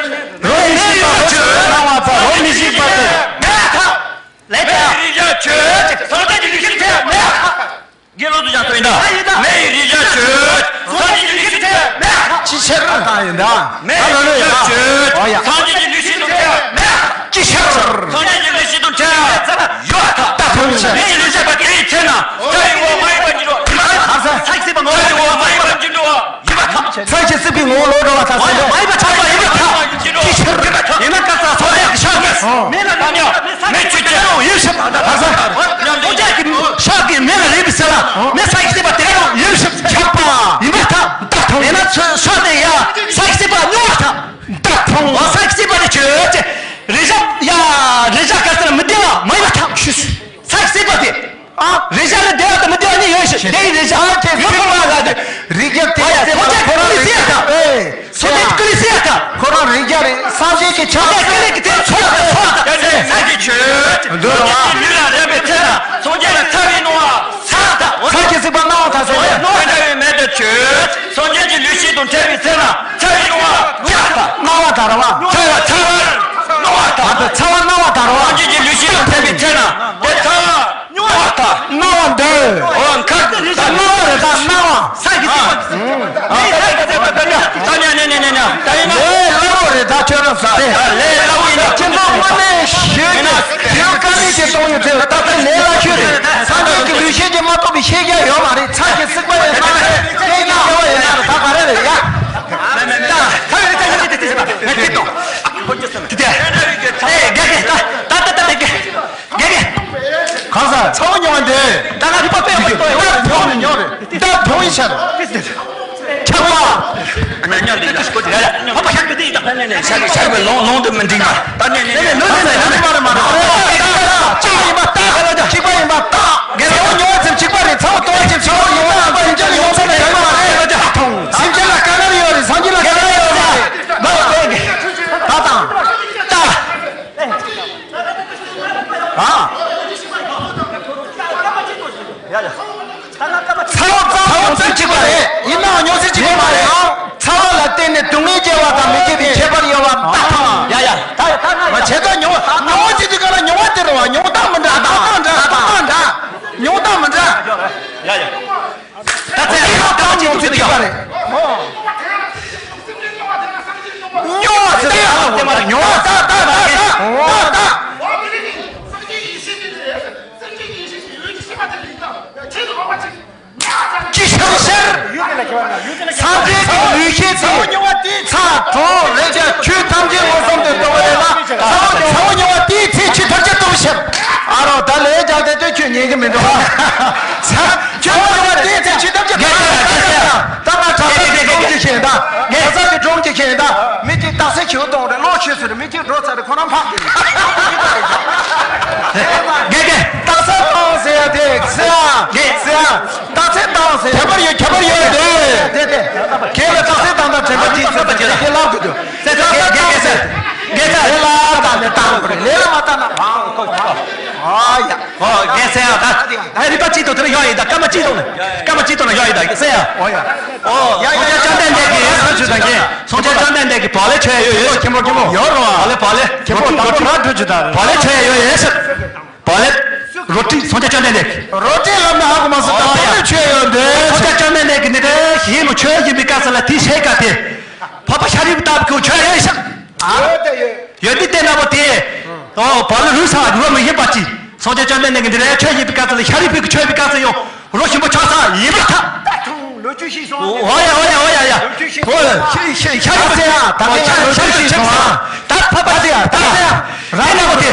རོ་མི་ཞིམ་པ་རོ་ཆོག་སྣང་བ་ཚ་རོ་མི་ཞིམ་པ་དེ། ལས་ཀྱི་རིགས་ཆོས་སངས་རྒྱས་ཀྱི་ལུས་ཤིན་ཏུ་ཕྲད་མེད། དགེ་སློང་དུ་ཡང་ཐོས་ཡིན་ད། མེ་ཡི་རིགས་ཆོས་སངས་རྒྱས་ཀྱི་ལུས་ཤིན་ཏུ་ཕྲད་མེད། ཅི་ཕྱིར་ད་ཡིན་ད། མེ་ཡི་རིགས་ཆོས་སངས་རྒྱས་ཀྱི་ལུས་ཤིན་ཏུ་ཕྲད་མེད། ཅི་ཕྱིར་སངས་རྒྱས་ཀྱི་ལུས་ཤིན་ཏུ་ཕྲད་ཡོད་ད། ད་ཐོས་ཤིག་མེ་ཡི་རིགས་ཆོས་པ་དེའི་ཚེ་ན་ཚ་བའི་ངོ་བོ་མ་ཡིན་པ་ཉིད་དུ་ཡིན་པ། ཚ་བའི་ངོ་བོ་མ་ཡིན་པ་ཉིད་དུ་ཡིན་པ། ཚ་ཞིང་སྲིད་པའི་ངོ་བོ་ལོག་འགྲོ་བ་དང་ཟེར་ཏེ། མ་ཡིན་པ་ཆགས་པ་ཡིན་པར་ཐལ། ཅི་ཕྱིར། ཡིན་ན་སྐབས་སུ་སངས་རྒྱས་ཀྱི་ཕྱག་གིས་མེ་ལ་རེག་པའི་ཚེ་ན། མེ་ཆུ་དེ་རུ་ཡིབ་ཤིག་ད་ས། སངས་རྒྱས་ཀྱི་ཕྱག་གིས་མེ་ལ་རེག་པའི་ཚེ་ན་མེ་ཚ་ཞིང་སྲིད་པ་དེ་རུ་ཡིབ་ཤིག་ཁྱབ་པ་ཡིན་པར་ཐལ། ད་ཐོང་། ཡིན་ན་ཚ་ཞིང་སྲིད་པ་སྨྱོ་བར་ཐལ། ད་ཐོང་། ཚ་ཞིང་སྲིད་པ་ནི་ཆོས་ཅན། རེག་བྱ་ཡ་རེག་བྱ་སྐབས་སུ་མི་བདེ་བ་མ་ཡིན་པར་ཐལ། ཚ་ཞིང་སྲིད་པ་དེ། ཨ། རེག་བྱ་ལ་བདེ་བ་དང་མི་བདེ་བ་གཉིས་ཡོད་ཤིང་། དེ་ཡི་རེག་བྱ་ཨ་ཁྱེད་ཡོད་མ་ལ་དེ། རེག་བྱ་དེ་ཨ་ཡ་སེམས་ཁོ་ཚ་ཁོ་རང་རེག་བྱ་དང་། ཨེ། སེམས་ཁོ་རང་རེག་བྱ་རེད། སངས་རྒྱས་ཀྱི་ཕྱག་སེམས་ཀྱི་རེག་དེ་ཚོགས་དང་ཚོགས་དང་། ཚ་ཞིང་སྲིད་པའི་ཆོས། འདོད་པ། ལུས་ལ་རེག་པའི་ཚེ་ན་སངས་རྒྱས་ལ་ཚ་བའི་སྣང་བ་ཚ་དང་། ཚ་ཞིང་སྲིད་པ་སྣང་བ་ཚ་ཟེར་ཏེ། སྣང་བ་ཚ་བའི་མེ་དེ་ཆོས། སངས་རྒྱས་ཀྱི་ལུས་ཤིན་ཏུ་ཕྲད་པའི་ཚེ་ན་ཚ་བའི་སྣང་བ་ཡོད་དང་། སྣང་བ་དང་རེད་བ། ཚ་བ་ཚ་བར་སྣང་བ་དང་། ད་ཚ་བ་སྣང་བ་དང་རེད་བ། སངས་རྒྱས་ཀྱི་ལུས་ཤིན་ཏུ་ཕྲད་པའི་ཚེ་ན་དེ་ཚ་བ། སྣང་བ་འདོད། འོ་མཁར་ད་སྣང་བ་རེད་ད་སྣང་བ། ས་ཀྱི་སྲིད་པ། ད་ཉ་ཉ་ཉ་ཉ་ཉ་ད་ཡིན་ན། ལས་སླ་བོ་རེད་ད་ཁྱོད་རང་ས། ད་ལས་སླ་བོ་ཡིན་ན། སྤྱི་ཚོགས་དངོས་གནས་ཞོལ་གྱི་དེའི་དཀའ་ལས་ཀྱི་གཏོང་ཡུལ་དེ་ད་ལྟ་ལས་སླ་ཤོས་རེད། སངས་རྒྱས་ཀྱི་ལུས་ཤེས་ཀྱིས་མ་གཏོགས་པའི་ཤེས་རྒྱ་ཡོད་མ་རེད། ཚ་གི་སྲིད་པ་ཡོད་ན་རེད། ལས་ཀྱི་སྐལ་བ་ཡོད་ན་རེད། ད་ག་རེ་རེད་ཡ། ད་ཁ་བའི་ཚ་གི་དེ་དེ་ཟེར་བ་མེད་ཀྱི་དང་། དེ་དེ་ཨེ་དགེ་དགེ་ད་ད་ད་ད་དགེ། དགེ་རྒན། གང་ཟེར། ཚ་བོ་མྱོང་བ་འདི། ད་ང་རིག་པ་དཔེ་ཡག་པོ་ཡོད། ད་བོང་མྱོང་རེད། ད་བོང་ཡི་ཆར། ཆགས་པ། ཨ་ནི་མྱོང་འདི་ཡག་པོ་འདི་ཡ། ཕ་པ་ཤར་བའི་འདི་ཡི་ད་ནས་ནས་ཤར་བའི་ཤར་བའི་ལོང་ལོང་དུ་མི་འགྲིག་ན། ད་ནས་ནས་ནས་ནས་ནས་ནས་མ་རེད་མ་རེད། གཅིག་པ་ཡིན་པ་ལྟ། གཅིག་པ་ཡིན་པ་ལྟ། ཚ་བོ་མྱོང་བ་ཚིམ་གཅིག་པ་རེད། ཚ་བོ་ལྟོ་བ་ཚིམ་གཅིག་པ་ཡིན་པ་ཡིན་ཀྱང་མྱོང་ཚོར་ཡོད་མ་རེད། སེམས་ཅན་ལ་དཀའ་ངལ་ཡོད་རེད། སངས་རྒྱས་ལ་དཀའ་ངལ་ཡོད་རེད། ད་དང་། ད། ཨ། ཚ་བ་ཚ་བ་ མྱོང་ཚོར་གཅིག་པ་རེད། ཡིན་ནའང་མྱོང་ཚོར་གཅིག་པ་མ་རེད། ཚ་བ་ལ་བརྟེན་ནས་སྡུག་བསྔལ་སྐྱེ་བ་དང་མི་སྐྱེ་བའི་ཁྱད་པར་ཡོད་པ་ལྟ་ཐུབ། ཡ་ཡ། ད་ད་ད་ད་བྱས་ཙང་མྱོང་མྱོང་བ་ཅི་དུས་ག་ལ་མྱོང་བ་དེ་རེད་བ། མྱོང་སྟངས་མི་འདྲ། ལྟ་སྟངས་འདྲ། ལྟ་སྟངས་འདྲ། མྱོང་སྟངས་མི་འདྲ། ཡ་ཡ། ད་ཚེ་ཡང་ད་ཅི་ཐུག་ཚེ་ཡ། མྱོང་བ་ཚེ་ཡང་ལ་མྱོང་བ། ད་ད་ད་ད་ད་ད། ཅི་ཤར་ཤར། སངས་རྒྱས་ཀྱི་ལུས་ཤེས་ཚེ། ཚ་གྲང་རེག་བྱ་ཆོས་ཐམས་ཅད་མངོན་སུམ་དུ་རྟོགས་པ་རེད་ལ། ཚ་བ་ཉོ་བ་དེའི་ཚེ་ཆོས་ཐམས་ཅད་རྟོགས་ཤར། ཨ་རོ་ད་ལས་རྒྱག་དེ་དུས་ཁྱོད་ཉན་གི་མི་འདུག་ཚ་བ་ཉོ་བ་དེའི་ཚེ་ཆོས་ཐམས་ཅད་རྟོགས་ཤར། ད་ང་གྲྭ་ས་ཀྱི་སྒྲུང་ཅིག་ཤེས་ད། གྲྭ་ས་ཀྱི་སྒྲུང་ཅིག་ཤེས་ད། མི་གཅིག་རྟགས་གསལ་ཆེ་བོ་གཏོང་རེ་ལོག་ཤོད་ཟེར་རེ་མི་གཅིག་འགྲོ་ཚར་རེ་ཁོ་རང་ཕག་གི། དགེ་རྒན། རྟགས་གསལ་གཏོང་ཟེར་ཡ་དེ་ཟེར་ཡ། དགེ་ཟེར་ཡ། རྟགས་གསལ་གཏོང་ཟེར། ཁྱད་པར་ཡོད་ཁྱད་པར་ཡོད་དེ། དེ་དེ། ཁྱེད་ལ་རྟགས་གསལ་བཏང་དང་དྲན་པ་དེ་ཚོ་དེ་དེ་ལབ་དགོས་འདུག་དེ་ཚོ་དགེ་དགེ་དགེ་ཟེར། དགེ་ཟེར། ལས་ལ་བཏང་ནས་བཏང་དགོས་རེད། ལས་ལ་མ་བཏང་ན་བང་ཁོ་ཁོ། ཨ་ཡ། ཨོ་དགེ་ཟེར་ཡ་ད། ད་རིག་པ་གཅིག་ཏུ་དེ་ལ་ཡོད་ཡིན་ད། སྐར་མ་གཅིག་ཏུ་ནས་སྐར་མ་གཅིག་ཏུ་ན་ཡོད་ཡིན་ད་ཟེར་ཡ། ཨོ་ཡ། ཨོ་ཡ་ཡ། སངས་རྒྱས་བཅོམ་ལྡན་འདས་ཀྱིས་ས་ཆུ་དང་ཁྱེད། སངས་རྒྱས་བཅོམ་ལྡན་འདས་ཀྱིས་བག་ལེབ་མཆོད་ཡ་ཡོད་ཡོད་ཤག་ཁྱེད་པོ་ཁྱེད་པོ། ཡོད་རེད་བ། བག་ལེབ་བག་ལེབ། ཁྱེད་པོ་དང་པོ་ར་འགྲོ་རྒྱུ་དང་། བག་ལེབ་མཆོད་ཡ་ཡོད་ཡོད་ཤག་བག་ལེབ། རོ་ཊི་སངས་རྒྱས་བཅོམ་ལྡན་འདས་ཀྱིས། རོ་ཊི་ལབ་ན་ཧ་གོ་མ་སོང་། ད་བག་ལེབ་མཆོད་ཡ་ཡོད་འདུག་སངས་རྒྱས་བཅོམ་ལྡན་འདས་ཀྱིས་ནི་དེ་ཞིག་མོ་མཆོད་ཡིན་པའི་སྐབས་སུ་ལ་དེའི་ཞལ་དཀར་དེ། འཕགས་པ་ཤཱ་རིའི་བུ་ལྟ་བུ་ཁྱོད་མཆོད་ཡ་ཡོད་ཤག་ཡོད་དེ་ཡོད། ཡོད་དེ་བལྟས་ན་པོ་དེ། ཨོ་བག་ལེབ་རུལ་ཚར་བ་རོ་མི་ཡིན་པ་ཅི། སངས་རྒྱས་བཅོམ་ལྡན་འདས་ཀྱིས་འདི་ལ་མཆོད་ཡིན་པའི་སྐབས་སུ་ལ་ཤཱ་རིའི་བུས་མཆོད་པའི་སྐབས་སུ་ཡང་རོ་ཞིམ་པོ་ཆགས་ཚར་ཡིན་པར་ཐལ། ད་ཐུང་ལོ་རྒྱུས་ཤེས་སོང་། ཨོ་ཡ་ཨོ་ཡ་ཨོ་ཡ་ཡ། ལོ་རྒྱུས་ཤེས་སོང་། ཨོ་ཤ་ཤ་ཤ་རི་ཨ་ཟེར་ཡ་ད་ལྟ་ཡ་ཤ་རི་ཤ་རི་ཤ་རི་ཤ་རི་ཤ་རི་ད་ཕ་ཕ་ཟེར་ཡ་ད་ཟེར་ཡ་ར་ན་གོ་དེ་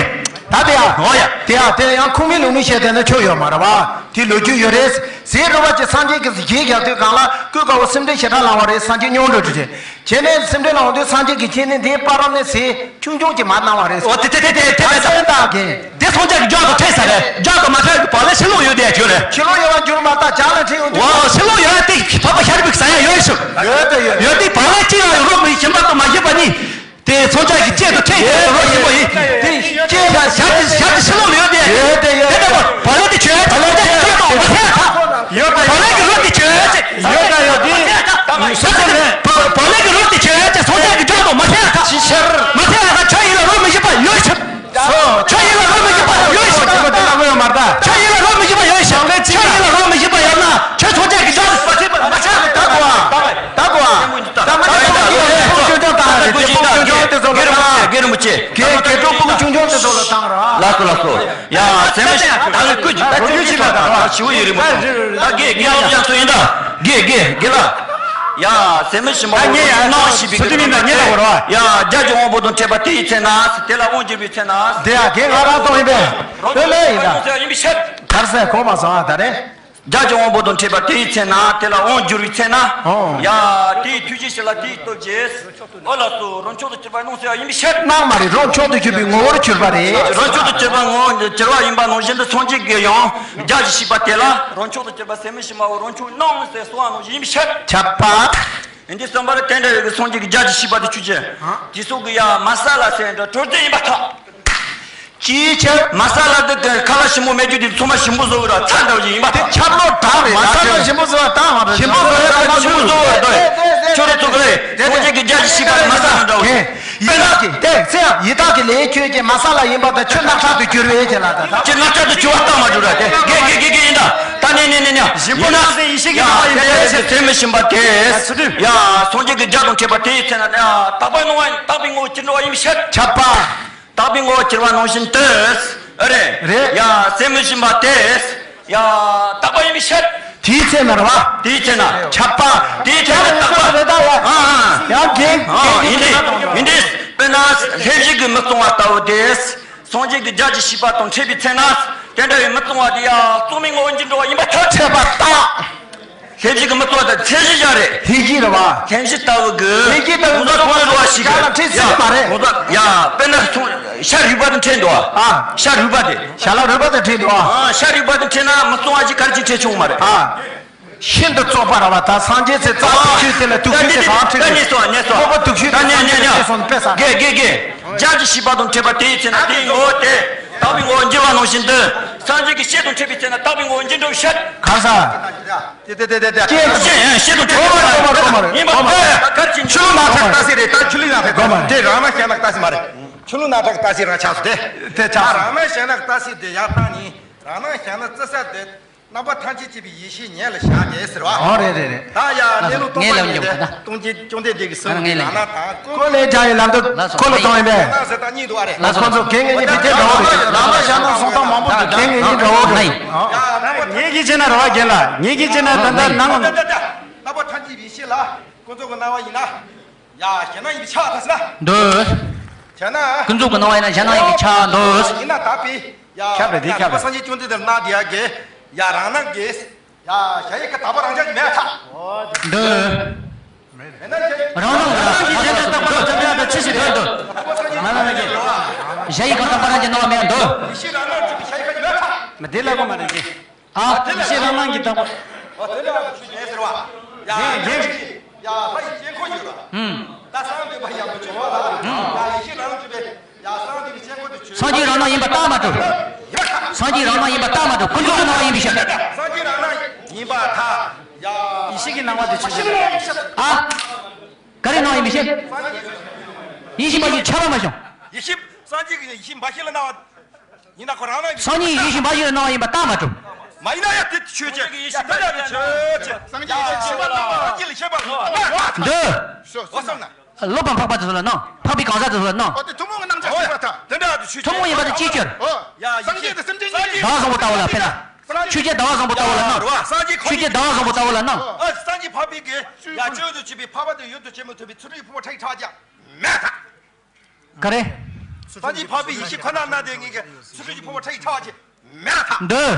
ད་དེ་ཡ། ཨོ་ཡ་དེ་ཡ་དེ་ཡང་ཁུངས་མེད་ལུང་མེད་བཤད་བསྡད་ན་ཆོ་ཡོད་མ་རེད་བ། དེ་ལོ་རྒྱུས་ཡོད་རེད། ཟས་རོ་བ་ཅི་སངས་རྒྱས་ཀྱི་ཞལ་རྒྱག་དུས་གང་ལ་ཀུན་དགའ་བོ་སེམས་ཁྲལ་ཞེ་དྲག་ལངས་བ་རེད། སངས་རྒྱས་མྱོང་འགྲོ་དུས་རེད། བྱས་ནས་སེམས་ཁྲལ་ལངས་དུས་སངས་རྒྱས་ཀྱིས་ཁྱེད་ནི་འདིའི་བར་རམ་ནས་ཟས་ཆུང་ཆུང་ཅིག་མར་གནང་བ་རེད། ཨོ་དེ་དེ་དེ་དེ་དེ་ད་སེམས་ཐག་གིན། དེ་སངས་རྒྱས་ཀྱི་ལྗགས་དང་འཕྲད་ས་རེད། ལྗགས་དང་མ་འཕྲད་ཀྱི་བག་ལེབ་ཕྱི་ལོགས་ཡོད་དེ་ཡ་ཁྱོད་རེད། ཕྱི་ལོགས་ཡོད་པ་འགྱུར་མ་ཐག་ཇག་ལ་འཕྲད་ཡོང་དུས། ཨོ་ཕྱི་ལོགས་ཡོད་ཡ་དེ་འཕགས་པ་ཤཱ་རིའི་བུས་ཟ་ཡ་ཡོད་ཤག་ཡོད་དེ་ཡོད། ཡོད་དེ་བག་ལེབ་གཅིག་ལ་ཡང་རོ་མི་ཞིམ་པ་དང་མ་ཞིམ་པ་གཉིས། དེ་སངས་རྒྱས་ཀྱི་སྐད་དུ་ཁྲིད་ཡོད་རོ་ཞིམ་པོ་ཡིན། དེ་སྐད་ལ་ཞབས་ཀྱི་ཞབས་ཀྱི་ཕྱི་ལོགས་ལ་ཡོད་དེ། ཡོད་དེ་ཡོད་དེ། དེ་ལྟ་བུ་བག་ལེབ་དེ་ཁྱོད་ཀྱི་ལྗགས་དང་མ་འཕྲད་ཐལ། ཡོད་པ་བག་ལེབ་ཀྱི་རོ་དེ་ཁྱོད་ཀྱི་ཡོད་ད་ཡོད་དེ། སོ་སོ་རེད། བག་ལེབ་ཀྱི་རོ་དེ་ཁྱོད་ཀྱི་སངས་རྒྱས་ཀྱི་ལྗགས་དང་མ་འཕྲད་ཐལ། ཕྱི་ཕྱིར་མ་འཕྲད་ཐལ། ཁྱོད་ཡིན་ལ་རོ་མི་ཞིམ་པ་ཡོད་ཤག་ཁྱོད་ཡིན་ལ་རོ་མི་ཞིམ་པ་ཡོད་ཤག་ཁྱོད་ཡིན་ལ་རོ་མི་ཞིམ་པ་ཡོད་ཤག་ཁྱོད་ཡིན་ལ་རོ་མི་ཞིམ་པ་ཡོད་ན་ཁྱོད་སངས་རྒྱས་ཀྱི་ལྗགས་དང་མ་འཕྲད་ཐལ། ད་གོ་ཨ། ད་མ་ཉེས་པ་ཉེས་པ་ཉེས་པ་ཆུང་ཆུང་བཏང་རེད། དེ་སྤུ་གུ་ཆུང་ཆུང་དེ་ཚོ་ལ་བཏང་། རྒན་རིན་པོ་ཆེ། རྒན་རིན་པོ་ཆེ། རྒན་རྒན་སྤུ་གུ་ཆུང་ཆུང་དེ་ཚོ་ལ་བཏང་ར། ལགས་སོ་ལགས་སོ། ཡ་ཟེར་མི་ཞིག་ད་ལ་ཀུན་གྱི་ད་ཆུང་ཆུང་ཞིག་ལ་ད་ཞི་བ་ཡོད་རེད་མ་གཏོགས། ད་རྒན་རྒན་ལགས་ཡག་སོ་ཡིན་ད། རྒན་རྒན་རྒན་ལགས། ཡ་ཟེར་མི་ཞིག་མ་ད་ངས་ཡ་གནང་ཞིག་པའི་སུ་དེ་མིན་ད་ངས་ད་གོ་ར། ཡ་རྒྱ་གི་དབང་པོ་དང་འཕྲད་པ་དེ་ཡི་ཚེ་ན། དེ་ལ་དབང་བསྒྱུར་བའི་ཚེ་ན། དེ་ཡ་རྒན་ང་རང་གཏོང་ཡིན་པས་ལོས་ལོས་ཡིན་ད། ཡིན་པའི་ཕྱིར། གར་སའི་གོ་མ་སོང་ཨ་ད་རེད། རྒྱ་གི་དབང་པོ་དང་འཕྲད་པ་དེ་ཡི་ཚེ་ན། དེ་ལ་དབང་བསྒྱུར་བའི་ཚེ་ན། ཨོ། ཡ། དེའི་ཐུགས་རྗེ་ཞིག་ལ་དེའི་སྟོབས་ཀྱིས། ཨོ་ལགས་སོ། རང་མཆོག་ཏུ་གྱུར་པ་སྣང་ཟེར་བ་ཡིན་པའི་ཕྱིར། སྣང་མ་རེད། རང་མཆོག་ཏུ་གྱུར་པའི་ངོ་བོར་གྱུར་པ་རེད། རང་མཆོག་ཏུ་གྱུར་པ་ངོ་བོར་གྱུར་པ་ཡིན་པ་ནང་བཞིན་དུ་སངས་རྒྱས་ཀྱིས་ཡང་རྒྱ་གི་བཤད་པ་དེ་ལ་རང་མཆོག་ཏུ་གྱུར་པ་ཟེར་མི་ཞིག་མ་འོ་རང་མཆོག་སྣང་ཟེར་གསུང་བ་ནང་བཞིན་ཡིན་པའི་ཕྱིར། ཁྱབ་པ། འདི་གསུམ་པར་དེ་འདྲ་བའི་སངས་རྒྱས་ཀྱི་རྒྱ་གི་བཤད་པ་དེ་ཆོས་ཅན། དེ་སོགས་ཀྱི་ཡ་མ་ས་ལ་ཟེར་འདྲ་གྲོལ་ཚད་ཡིན་པར་ཐལ། ཅིའི་ཕྱིར། མ་ས་ལ་འདི་གི་ཁ་ལག་ཞིམ་པོ་མེད་རྒྱུ་དེ་ཚང་མ་ཞིམ་པོ་བཟོ་གི་ར་ཚ་འདྲ་བ་ཞིག་ཡིན་པ་དེ་ཆབ་ལོ་དྲག་རེད། མ་ས་ལ་ཞིམ་པོ་བཟོ་བ་དང་མ་རེད། ཞིམ་པོ་བཟོ་བ་དང་ཞིམ་པོ་བཟོ་བ་དང་ཁྱོད་རེ་ཚོ་གི་རེད། སངས་རྒྱས་ཀྱི་རྒྱ་གི་བཤད་པ་མ་ས་ལ་འདྲ་བ་ཡིན་ན་ཡི་དྭགས་ཀྱི་དེ་ཚེ་ཡང་ཡི་དྭགས་ཀྱི་ལས་ཁྱོད་ཀྱི་མ་ས་ལ་ཡིན་པ་དང་ཁྱོད་རྣག་ཁྲག་ཏུ་གྱུར་བའི་ཁྱེད་ལ་ད་ཁྱོད་རྣག་ཁྲག་ཏུ་གྱུར་བ་ལྟ་མ་འགྲོ་ར་དེ་དགེ་དགེ་དགེ་དགེ་ཡིན་ད། ད་ནས་ནས་ནས་ནས་ཞིམ་པོ་ཡིན་ན་ནང་བཞིན་ཡེ་ཤེས་ཀྱི་ཡ་ནང་བ་ཡིན་ན་ཡེ་ཤེས་ཚེ་མི་ཞིམ་པ་དེ་ཡ་སངས་རྒྱས་ཀྱི་རྒྱ་དང་འཕྲད་པ་དེའི་ཚེ་ན་ཡ་དག་པའི་ནང་བ་དག་པའི་ངོ་བོ་ཅི་འགྲོ་བ་ཡིན་ཕྱིར། ཁྱབ་པ། དག་པའི་ངོ་བོ་གྱུར་པ་ནང་བཞིན་དུ། ཨ་རེ། རེད། ཡ་ཟེར་མི་བཞིན་པ་དེ། ཡ་དག་པ་ཡིན་པའི་ཕྱིར། དེའི་ཚེ་ན་རེད་བ། དེའི་ཚེ་ན། ཁྱབ་པ། དེའི་ཚེ་ན་དག་པ། རེད་ད་ཡ། ཨ་ཨ། ཡང་དགེ། ཨ་ཡིན་དེ། ཡིན་དེ། དཔེར་ན་ལྷས་བྱིན་གྱིས་མི་གཙང་བ་ལྟ་བུ་དེ། སངས་རྒྱས་ཀྱི་རྒྱ་གྱི་བཤད་པ་དང་འཕྲད་པའི་ཚེ་ན། དེ་འདྲ་བའི་མི་གཙང་བ་དེ་ཡ་གཙང་མའི་ངོ་བོ་ཅི་འགྲོ་བ་ཡིན་པར་ཐལ། འཕྲད་པ་རྟགས། ལྷས་བྱིན་གྱིས་མི་གཙང་བ་དང་ཚད་གཞི་བཞག་རེད། ལྷས་བྱིན་རེད་བ། ལྷས་བྱིན་ལྟ་བུ་གི། ལྷས་བྱིན་ལྟ་བུ་ངོ་མཚར་གང་རེད་བ་ཞིག་གི། ཡ་ལ་འཕྲད་སྲིད་ཀྱི་མ་རེད། ངོ་མཚར་ཡ་དཔེར་ན་ཤ་རུས་པ་དང་འཕྲད་འདུག་བ། ཨ། ཤ་རུས་པ་དེ། ཤ་ལ་རུས་པ་དང་འཕྲད་འདུག་བ། ཨ་ཤ་རུས་པ་དང་འཕྲད་ན་མི་གཙང་བ་ཞིག་ག་རེ་ཅིག་འཕྲད་ཆོག་མ་རེད། ཨ། ཤིན་ཏུ་བཙོག་པ་རེད་བ། ད་སངས་རྒྱས་ཚེ་རྩ་དུག་ཆུ་དེ་ལ་དུག་ཆུ་དེ་གང་འཕྲད་ཀྱི། ད་ཉེས་སོ་ཉེས་སོ། སྤོབས་པ་དུག་ཆུ་དེ་གང་འཕྲད་སོང་དཔེ་ས། དགེ་དགེ་དགེ། རྒྱ་གྱི་བཤད་པ་དང་འཕྲད་པ་དེའི་ཚེ་ན་དེའི་ངོ་བོ་དེ། དག་པའི་ངོ་བོ་འགྱུར་བ་ནང་བཞིན་དུ། སངས་རྒྱས་ཀྱི་བཤད་དང་འཕྲད་པའི་ཚེ་ན་དག་པའི་ངོ་བོ་འགྱུར་འགྲོ་བའི་ཕྱིར། གང་ཟག་དེ་དེ་དེ་དེ་དེ། ཀྱེ། བཤད་ཡང་བཤད་དང་འཕྲད་པའི་ཚེ་ན། གོ་མ་རེད། ཡིན་པ་ཕར་ག་རེ་བྱེད། ཆུ་ལུག་ནགས་ཁྲག་ལྟ་སྲིད་རེད། ད་ཆུ་ལུག་ནགས་ཁྲག་གོ་མ་རེད། དེ་རང་སྣང་ཞེ་སྣང་ལྟ་སྲིད་མ་རེད། ཆུ་ལུག་ནགས་ཁྲག་ལྟ་སྲིད་རང་ཆགས་སོ། དེ་དེ་ཆགས་སོ། རང་སྣང་ཞེ་སྣང་ལྟ་སྲིད་དེ་ཡར་བཏང་ནི། རང་སྣང་ཞེ་སྣང་བརྩི་ས་དེ། རྣམ་པ་ཐམས་ཅད་མཁྱེན་པའི་ཡེ་ཤེས་ཉིད་ལ་བཞག་སྟེ་ཟེར་བ། ཨོ་རེད་རེད་རེད། ད་ཡ་གནས་ལུགས་སྟོང་པ་ཉིད་དེ་སྟོང་ཆེན་བཅོམ་ལྡན་འདས་ཀྱི་གསུང་གི་རང་སྣང་དང་ཀུན་ལས་བྱ་བའི་ལམ་དུ་འཁོར་ལོས་བསྒྱུར་བའི་ལམ་དུ་འཁོར་ལོ་གཏོང་ཡིན་པས། རྣམ་སྣང་ཟེར་ད་གཉིས་འདུག་ཨ་རེད། ཁོ་ཚོ་གན་ངེས་གཉིས་དེ་འདྲ་བོ་རེད། རྣམ་པ་ཞེ་སྣང་གསུང་སྟངས་མང་པོ་འདུག་ད་གན་ངེས་གཉིས་འདྲ་བོ་རེད། ངེད་ཀྱིས་བྱས་ན་རེད་བ་རྒན་ལགས། ངེད་ཀྱིས་བྱས་ན་ད་ལྟ་སྣང་ངོ་། རྣམ་པ་ཐམས་ཅད་ཡེ་ཤེས་ལ་ཁོ་ཚོ་གི་སྣང་བ་ཡིན་ན། ཡ་ཞེ་སྣང་ཡིན་པས་ཆགས་ད་ཟེར་ན། འདོད། བྱས་ན། ཀུན་རྫོབ་ཀྱི་སྣང་བ་ཡིན་ན་ཞེ་སྣང་ཡིན་པས་ཆགས་འདོད། ཡིན་ན་དག་པའི། ཡ་ཁྱབ་པས་དེ་ཁྱབ་པས། སངས་རྒྱས་བཅོམ་ལྡན་འདས་སྣང་དེ་ཡ་གི། ཡ་རང་སྣང་གི། ཡ་གཞལ་ཡས་ཁང་དག་པ་རང་རྐྱ་མེད་ཐག་འདོད། མེད་ན་གཞལ་ཡས་ཁང་དག་པ་རང་རྐྱ་མེད་ཐག་འདོད། མ་ལ་ན་གི། གཞལ་ཡས་ཁང་དག་པ་རང་རྐྱ་སྣང་བ་མེད་འདོད། ཡེ་ཤེས་རང་སྣང་གི་གཞལ་ཡས་ཁང་མེད་ཐག་མ་དེ་ལ་གོ་མ་རེད་གི། ཨ། ཡེ་ཤེས་རང་སྣང་གི་དག་པ། ཨོ་དེ་ལ་ཆོས་ཅན་ཟེར་བ། ཡ་ཡ་ཡ་ལྷ་ཡི་དཀྱིལ་འཁོར་ཡོད་ར། ཧུམ། ད་གསང་འདུས་པ་ཡང་མི་ཆོག་པ་ལ། ཧུམ། ཡ་ཡེ་ཤེས་རང་སྣང་གི་ཡ་གསང་འདུས་ཀྱི་དཀྱིལ་འཁོར་དུ་ཆོས། སངས་རྒྱས་རང་སྣང་ཡིན་པ་རྟགས་མ་གྲུབ། སངས་རྒྱས་རང་སྣང་ཡིན་པ་རྟགས་མ་གྲུབ། ཀུན་རྫོབ་ཀྱི་སྣང་བ་ཡིན་པའི་ཕྱིར། སངས་རྒྱས་རང་སྣང་ཡིན་པར་ཐལ། ཡ་ཡེ་ཤེས་ཀྱི་སྣང་བ་དེ་ཆོས་ཅན། ཨ། ག་རེ་སྣང་བ་ཡིན་པའི་ཕྱིར། ཡེ་ཤེས་འབའ་ཞིག་ཁྱབ་པ་མ་བྱུང་། ཡེ་ཤེས་སངས་རྒྱས་ཀྱི་ཡེ་ཤེས་འབའ་ཞིག་ལ་སྣང་བ། ཡིན་ན་ཁོ་རང་རང་གི། སངས་རྒྱས་ཡེ་ཤེས་འབའ་ཞིག་ལ་སྣང་བ་ཡིན་པ་རྟགས་མ་གྲུབ། མ་ཡིན་ན་ཡ་དེ་ཆོས་ཅན། ཡ་དེ་ལ་ཆོས་ཅན། སངས་རྒྱས་ཡེ་ཤེས་འབའ་ལ་སངས་རྒྱས་ལ་ཤེས་པ་ལ། འདོད། འོ་བསམ་ན། སློབ་དང་འཕགས་པ་དེ་ཚོ་ལ་སྣང་། འཕགས་པའི་གང་ཟག་དེ་ཚོ་ལ་སྣང་། འོ་དེ་ཐུན་མོང་གི་རྣམ་གཞག་ཞིག་པ་དང་། དེ་འདྲ་དུ་ཆོས་ཅན། ཐུན་མོང་ཡིན་པ་དེ་ཅིའི་ཕྱིར། འོ་ཡ་སངས་རྒྱས་དེ་སེམས་ཅན་ཡིན། ཟླ་བ་བཟང་པོ་ལྟ་བུ་ལ་དཔེར་ན། ཆོས་ཅན་ཟླ་བ་བཟང་པོ་ལྟ་བུ་ལ་སྣང་། ཆོས་ཅན་ཟླ་བ་བཟང་པོ་ལྟ་བུ་ལ་སྣང་། སངས་རྒྱས་འཕགས་པའི་གི་ཡ་སྤྱོད་དུ་བྱེད་པའི་འཕགས་པ་དེ་ཡུལ་དུ་བྱེད་མི་ཐུབ་པའི་ཚུལ་ཁྲིམས་ཕུང་པོ་ཕྲ་ཡི་ཕྲ་བ་ཀྱང་མེད་ཐལ། ག་རེ། སངས་རྒྱས་འཕགས་པའི་ཡེ་ཤེས་ཁོ་ན་ན་དེ་ངེད་ཀྱི་ཚུལ་ཁྲིམས་ཀྱི་ཕུང་པོ་ཕྲ་ཡི་ཕྲ་བ་ཅན་མེད་ཐལ། འདོད།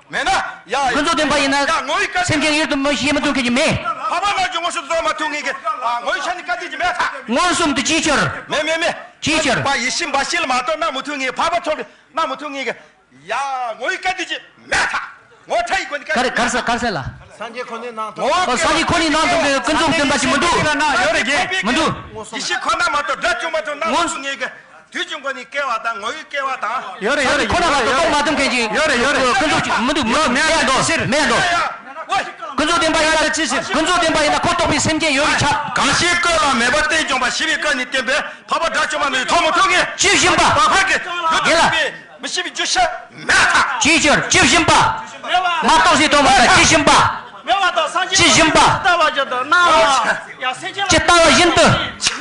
མེད་ན་ཡ། ཀུན་རྫོབ་བདེན་པ་ཡིན་ན། ཡ་ངོ་བོའི་སྐད། སེམས་ཅན་ཡུལ་དུ་མི་ཤེས་མི་ཐུབ་མཁན་གྱི་མེད། འཕགས་པ་རྣལ་འབྱོར་མངོན་སུམ་དུ་མཐོང་མ་ཐུབ་ངེད་ཀྱི། ཨ་ངོ་བོའི་ཆ་ནས་སྐད་དོད་ཀྱི་མེད་ཐལ། མངོན་སུམ་དུ་ཅིའི་ཕྱིར། མེད་མེད་མེད། ཅིའི་ཕྱིར། པ་ཡེ་ཤེས་འབའ་ཞིག་ལ་མ་གཏོགས་སྣང་མི་ཐུབ་ངེད་ཀྱི། འཕགས་པ་ཐོབ་སྣང་མི་ཐུབ་ངེད་ཀྱི། ཡ་ངོ་བོའི་སྐད་དོད་ཀྱི་མེད་ཐལ། ངོ་ཕྲ་ཡི་སྒོ་ནས་སྐད་དོད་ཀྱི་མེད་ཐལ། ག་རེ་ག་རེ་ཟེར་ག་རེ་ཟེར་ལ། སངས་རྒྱས་ཁོ་ནའི་སྣང་སྟོང་། ཨོ་སངས་རྒྱས་ཁོ་ནའི་སྣང་སྟོང་གི་ཀུན་རྫོབ་བདེན་པ་ཞིག་མི་འདུག་ཡོད་རེད་གི། མི་འདུག་ཡེ་ཤེས་ཁོ་ན་མ་གཏོགས་སྒྲ་བཅོས་མ་ཐུབ་སྣང་མི་ཐུབ་ངེད་ཀྱི། དུས་ཀྱི་སྒོ་ནས་སྐྱེ་བ་དང་ངོ་བོའི་སྐྱེ་བ་དང་། ཡོད་རེད་ཡོད་རེད། ཁོ་ན་མ་གཏོགས་རྟོགས་མ་ཐུབ་མཁན་གྱི། ཡོད་རེད་ཡོད་རེད། ཀུན་རྫོབ་ཅིག་མི་འདུག་མི་འདུག་མེད་འདུག་མེད་འདུག་ཀུན་རྫོབ་བདེན་པ་ཡིན་ན་ཅི་ཕྱིར། ཀུན་རྫོབ་བདེན་པ་ཡིན་ན་ཁོ་རྟོགས་པའི་སེམས་ཅན་ཡོད་པས་ཁྱབ། གང་ཞིག་ཀུན་ལ་མོས་པ་རྟེན་བཅིངས་པ་ཞི་བའི་སྐད་ནི་བསྟན་པས་འཕགས་པ་དགྲ་བཅོམ་པ་མི་ཐོབ་མི་ཐུབ་ངེད་ཀྱི། ཇི་བཞིན་པ། འཕགས་པའི་ཡུལ་དུ་གྱུར་པའི་མི་ཤེས་པའི་རྒྱུ་ཤེས་མེད་ཐལ། ཅིའི་ཕྱིར་ཇི་བཞིན་པ། མ་རྟོགས་སའི་སྟོང་པར་ཐལ་ཇི་བཞིན་པ། མེད་པ་དང་སངས་རྒྱས་ཇི་བཞིན་པ། ཇི་ལྟ་བ་བཞིན་དུ་སྣང་། ཡང་སེམས་ཅན་ལ་ཇི་ལྟ་བ་བཞིན་དུ།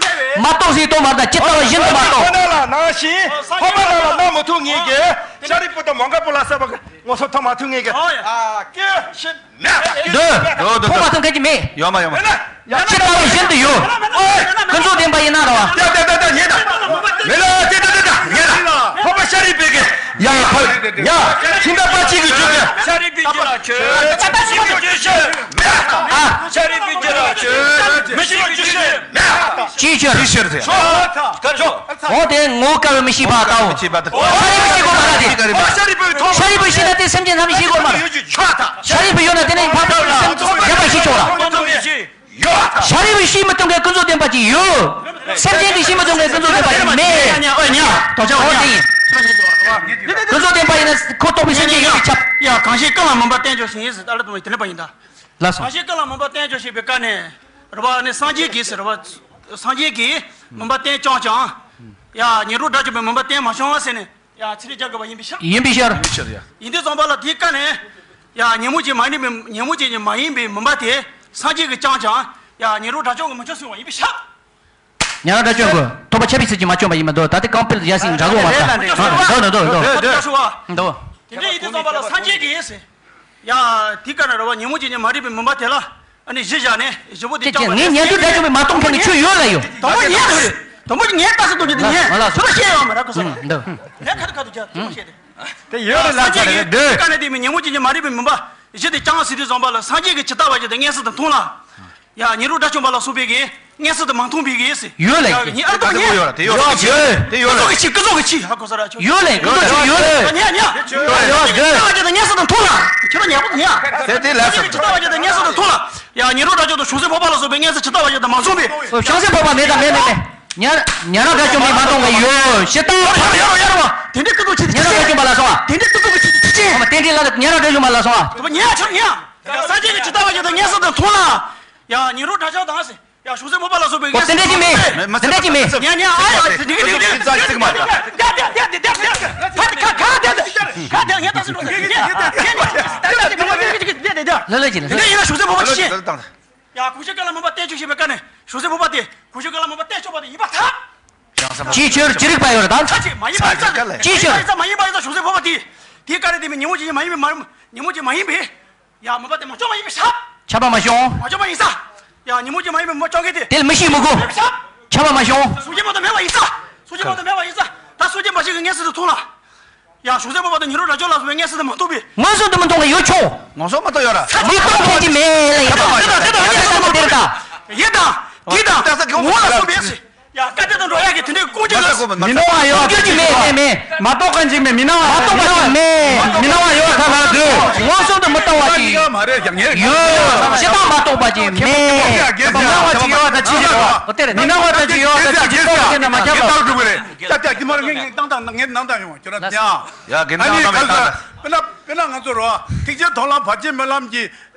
མེད་པས། མ་རྟོགས་སའི་སྟོང་པར་ཐལ་ཇི་ལྟ་བ་བཞིན་དུ་མ་རྟོགས། ཁོ་ན་ལ་སྣང་ཞིང་འཕགས་པ་རྣམས་ལ་སྣང་མི་ཐུབ་ངེད་ཀྱི། ཤཱ་རིའི་བུ་དང་མོའུ་འགལ་བུ་ལ་སོགས་པ་གི་མངོན་སུམ་མཐོང་མ་ཐུབ་ངེད་ཀྱི། ཨ་ཀྱེ་ཤི། འདོད། འདོད་འདོད་འདོད། མཐོང་མ་ཐུབ་མཁན་གྱི་མེད། ཡོད་མ་ཡོད་མ། ཇི་ལྟ་བ་བཞིན་དུ་ཡོད། ཀུན་རྫོབ་བདེན་པ་ཡིན་ན་རེད་བ། ད་ད་ད་ད་ཉན་ད། མེད་ལ་ད་ད་ད་ད་ཉན་ད། འཕགས་པ་ཤཱ་རིའི་བུས་ཀྱི། ཡ་ཕ་ཡ། ཤིང་རྟ་པ་གཅིག་གི་རྒྱུད་ཀྱི། ཤཱ་རིའི་བུས་ཇི་ལ་ཆོས། ཤཱ་རིའི་བུས་ཇི་ལ་ཆོས། མི་ཤེས་རྒྱུ་ཤེས། ཅིའི་ཕྱིར། ཅིའི་ཕྱིར་ཟེར། ཆོས། ག་རེ་ཆོས། འོ་དེ་ངོ་བོ་ཀ་བས་མི་ཤེས་པ་ལྟ་བུ། ཤཱ་རིའི་བུས་ཤེས་དགོས་མ་རེད་དེ། ཤཱ་རིའི་བུས་ཤེས་ན་དེ་སེམས་ཅན་ཐམས་ཅད་ཤེས་དགོས་མ་རེད། ཤཱ་རིའི་བུས་ཡོད་ན་དེ་ནི་འཕགས་པ་སེམས་བདེན་པ་ཤེས་ཆོག་ལ། ཤཱ་རིའི་བུས་ཤེས་མི་ཐུབ་མཁན་ཀུན་རྫོབ་བདེན་པ་ཅིག་ཡོད། སེམས་ཅན་དེ་ཤེས་མི་ཐུབ་མཁན་ཀུན་རྫོབ་བདེན་པ་ཅིག་མེད། ཨོ་དེ་ཡིན། ཀུན་རྫོབ་བདེན་པ་ཡིན་ན་ཁོ་རྟོགས་པའི་སེམས་ཅན་ཡོད་པས་ཁྱབ། ཡ་གང་ཞིག་ཀུན་ལ་མུན་པ་བསྟན་བཅོས་ཤིང་ཟེར་ཨ་ལ་དུ་མ་དེ་འདྲ་པ་ཡིན་ད། ལགས་སོ། གང་ཞིག་ཀུན་ལ་མུན་པ་བསྟན་བཅོས་ཤིང་བའི་སྐབས་ནས་རེད་བ། ནི་སངས་རྒྱས་ཀྱིས་ཟེར་བ། སངས་རྒྱས་ཀྱིས་མུན་པ་བསྟན་བཅོས་ཀྱང་། ཡ་ཉེ་རབས་དགྲ་བཅོམ་པའི་མུན་པ་བསྟན་མ་བཅོས་ཟེར་ནས། ཡ་ཚིག་རེ་རྒྱག་དགོས་པ་ཡིན་པའི་ཕྱིར། ཡིན་པའི་ཕྱིར། ཡིན་ཏེ་ཙམ་པ་ལ་དེའི་སྐབས་ནས། ཡ་ཉོན་མོངས་ཅན་མ་ཡིན་པའི་ཉོན་མོངས་ཅན་གྱི་མ་ཡིན་པའི་མུན་པ་དེ་སངས་རྒྱས་ཀྱིས་བཅོས་ཀྱང་། ཡ་ཉེ་རབས་དགྲ་བཅོམ་གྱིས་མི་བཅོས་གསུངས་པ་ཡིན་པའི་ཕྱིར། ཉེ་རབས་དགྲ་བཅོམ་གྱིས་ཐོབ་པ་ཁྱབ་པའི་ཚུལ་གྱིས་མ་བཅོས་པ་ཡིན་མི་འདུག་ད་ལྟ་རྐང་པའི་ཡ་ཟིན་འདྲ་གོ་མ་ལྟ། འདུག་འདུག་འདུག་འདུག་འདུག་དེ་འདྲ་ཡིན་ཏེ་ཙམ་པ་ལ་སངས་རྒྱས་ཀྱིས། ཡ། དེའི་སྐབས་ན་རེད་བ་ཉོན་མོངས་ཅན་གྱི་མ་རིག་པའི་མུན་པ་དེ་ལ་ཨ་ནི་གཞི་བཞག་ནས་བཞི་པོ་དེ་ཅི་ཅི་ངས་ཉན་དུས་དགྲ་བཅོམ་པས་མ་གཏོང་མཁན་གྱི་ཆོས་ཡོད་ལ་ཡོད། དང་པོ་ཉན་ཐུབ་རེད། དང་པོ་ཉན་ལྟ་ས་གཏོང་རྒྱུ་དེ་ཉན། ང་ལ་ཐུབ་པ་བཤད་ཡོད་མ་རེད་ཁོ་ས་ལ། འདུག་ངས་ཁ་ཐུག་ཁ་ཐུག་ཅག་ཐུབ་པ་བཤད་དེ། དེ་ཡོད་རེད་ལ་ས་རེད་འདུག་དཀའ་གནད་དེ་མི་ཉོན་མོངས་ཅན་གྱི་མ་རིག་པའི་མུན་པ་གཞི་དེ་བཅོས་ཟེར་དུས་ཙམ་པ་ལ་སངས་རྒྱས་ཀྱིས་ཇི་ལྟ་བ་བཞིན་དུ་མངོན་སུམ་དུ་མཐོང་ལ། ཡ་ཉེ་རབས་དགྲ་བཅོམ་པ་ལ་སོགས་པའི་གིས་མངོན་སུམ་དུ་མ་མཐོང་བའི་གིས། ཡོད་ལ་ཡིན། ཉེ་ཨ་ཏོ་ཉེ། དེ་ཡོད་ལ་ཡོད། དེ་ཡོད་ལ་ཡོད། ཀུན་རྫོབ་ཀྱི་ཆོས་ཀུན་རྫོབ་ཀྱི་ཆོས་ཧ་གོ་ས་ར་ཆོས། ཡོད་ལ་ཡིན། ཀུན་རྫོབ་ཆོས་ཡོད་ལ་ཡིན། ཉེ་ཉེ། ཡོད་ཡོད། ཇི་ལྟ་བ་ཅི་དང་མངོན་སུམ་དུ་མཐོང་ལ། ཁྱོད་རང་ཉེ་པོ་ཉེ། དེ་དེ་ལ་ཟེར། ཇི་ལྟ་བ་ཅི་དང་མངོན་སུམ་དུ་མཐོང་ལ། ཡ་ཉེ་རབས་དགྲ་བཅོམ་དང་བྱང་སེམས་འཕགས་པ་ལ་སོགས་པའི་མངོན་སུམ་ཇི་ལྟ་བ་ཅི་དང་མ་མཚུངས་པའི། བྱང་སེམས་འཕགས་པ་མེད་དང་མེད་མེད་མེད། ཉ་ཉ་ར་དགྲ་བཅོམ་པའི་མ་གཏོང་གི་ཡོད། ཞེ་ད། ཡར་རོ་ཡར་རོ་ཡར་རོ། དེ་འདྲའི་སྐུ་ཐོག་ཆེ་དེ་ཉ་ར་དགྲ་བཅོམ་པ་ལ་སོང་བ། དེ་འདྲའི་སྐུ་ཐོག་གི་ཆེ་དེ་ཆེ། ཨ་མ་དེ་འདྲའི་ལ་ཉ་ར་དགྲ་བཅོམ་པ་ལ་སོང་བ། དེ་ཉ་ཆོར་ཉ། ས་ཆེན་གྱི་ཇི་ལྟ་བ་ཡོད་དོ་ངས་ས་དང་མཐོང་ལ། ཡ་ཉི་རོ་དགྲ་ཕྱོགས་དང་ཟེར། ཡ་བྱང་སེམས་སྨོན་པ་ལ་སོགས་པའི། ཨོ་དེ་འདྲ་ཅིག་མེད། དེ་འདྲ་ཅིག་མེད། ཉ་ཉ་ཨ་ཡ་དེ་གི་དེ་གི་དེ་གི་ཁ་ཁ་ཁ་དེ་ཁ་དེ་ངས་ད་སུ་འགྲོ་ཟེར། ལ་ལ་ཅིག་ལ། དེ་འདྲ་ཡིན་ན་བྱང་སེམས་སྨོན་པ་ཅི་ཤེས། ཡ་གུང་ཆེན་བཀའ་ལ་སྨོན་པ་གཏད་བཅུག་ཞེས་པའི་བཀའ་ནས་བྱང་སེམས་སྨོན་པ་དེ་གུང་ཆེན་བཀའ་ལ་སྨོན་པ་གཏད་ཆོག་པ་དེ་ཡིན་པར་ཐལ། ཅིའི་ཕྱིར་ཅི་རིགས་པ་ཡོད་རེད་ད། ཅི་མ་ཡིན་པ་ཡིན་ཙང་། ཅིའི་ཕྱིར། མ་ཡིན་པ་ཡིན་ཙང་བྱང་སེམས་སྨོན་པ་དེ། དེའི་བཀའ་ནས་དེ་མིན་ཉིན་མོ་ཅིག་ཡིན་མ་ཡིན་པའི་མ་ཉིན་མོ་ཅིག་མ་ཡིན་པའི། ཡ་སྨོན་པ་དེ་མ་ཆོག་མ་ཡིན་པའི་ཤབ། ཆད་པ་མ་བྱུང་། མ་ཆོག་མ་ཡིན་ས། ཡ་ཉིན་མོ་ཅིག་མ་ཡིན་པའི་མ་ཆོག་གི་དེ། དེ་ལ་མི་ཤི་མི་དགོས། ཤབ། ཆད་པ་མ་བྱུང་། སུ་ཅི་མ་དང་མེད་པ་ཡིན་ས། སུ་ཅི་མ་དང་མེད་པ་ཡིན་ས། ད་སུ་ཅི་མ་ཞིག་གི་ངས་སུ་དུ་ཐུང་ལ། ཡང་བྱང་སེམས་སྨོན་པ་དང་ཉི་རོ་དགྲ་བཅོམ་ལ་སོགས་པའི་ངས་སུ་དུ་མ་ཐུབ་པས། མངོན་སུམ་དུ་མི་མཐོང་བ་ཡོད་ཆོག་མངོན་སུམ་མ་མཐོང་ཡོད་ར། མི་མཐོང་མཁན་ཅིག་མེད་ལ་ཡིན་ད་ད་ད་ད་ད་ད་ད་ད་ད་ད་ད། ཡིན་ད། དེ་དང་ངོ་ལ་སོགས་པའི་ཡ་ཞིག་ཡ་བཀའ་དྲིན་དང་འགྲོ་ཡག་གི་དེ་འདྲའི་ཀུན་སྤྱོད་ལ། མི་སྣང་བ་ཡོད་མཐོང་མཁན་ཅིག་མེད་མེད་མེད། མ་རྟོགས་མཁན་ཅིག་མེད། མི་སྣང་བ་མ་རྟོགས་པ་ཅིག་མེད། མི་སྣང་བ་ཡོད་ཁ་ལ་དུ་མངོན་སུམ་དུ་མི་ལྟ་བ་ཅིག་ཡོད། ཞེ་དྲག་མ་རྟོགས་པ་ཅིག་མེད། མི་སྣང་བ་ཅིག་ཡོད་ད་ཅི་ཞིག་རེད་བ། མི་སྣང་བ་ཅིག་ཡོད་ད་ཅི་ཞིག་རྟོགས་ཀྱི་ན་མ་ཁྱབ་པ། ད་ད་ད་ངས་ནང་དང་ཡོང་ཁྱོད་ར་ཡ། ཨ་ནི་ག་ས་དཔེར་ན་དཔེར་ན་ང་ཚོ་རོ་ཐེག་ཆེན་མཐོང་ལམ་བར་ཆད་མེད་ལམ་གྱི་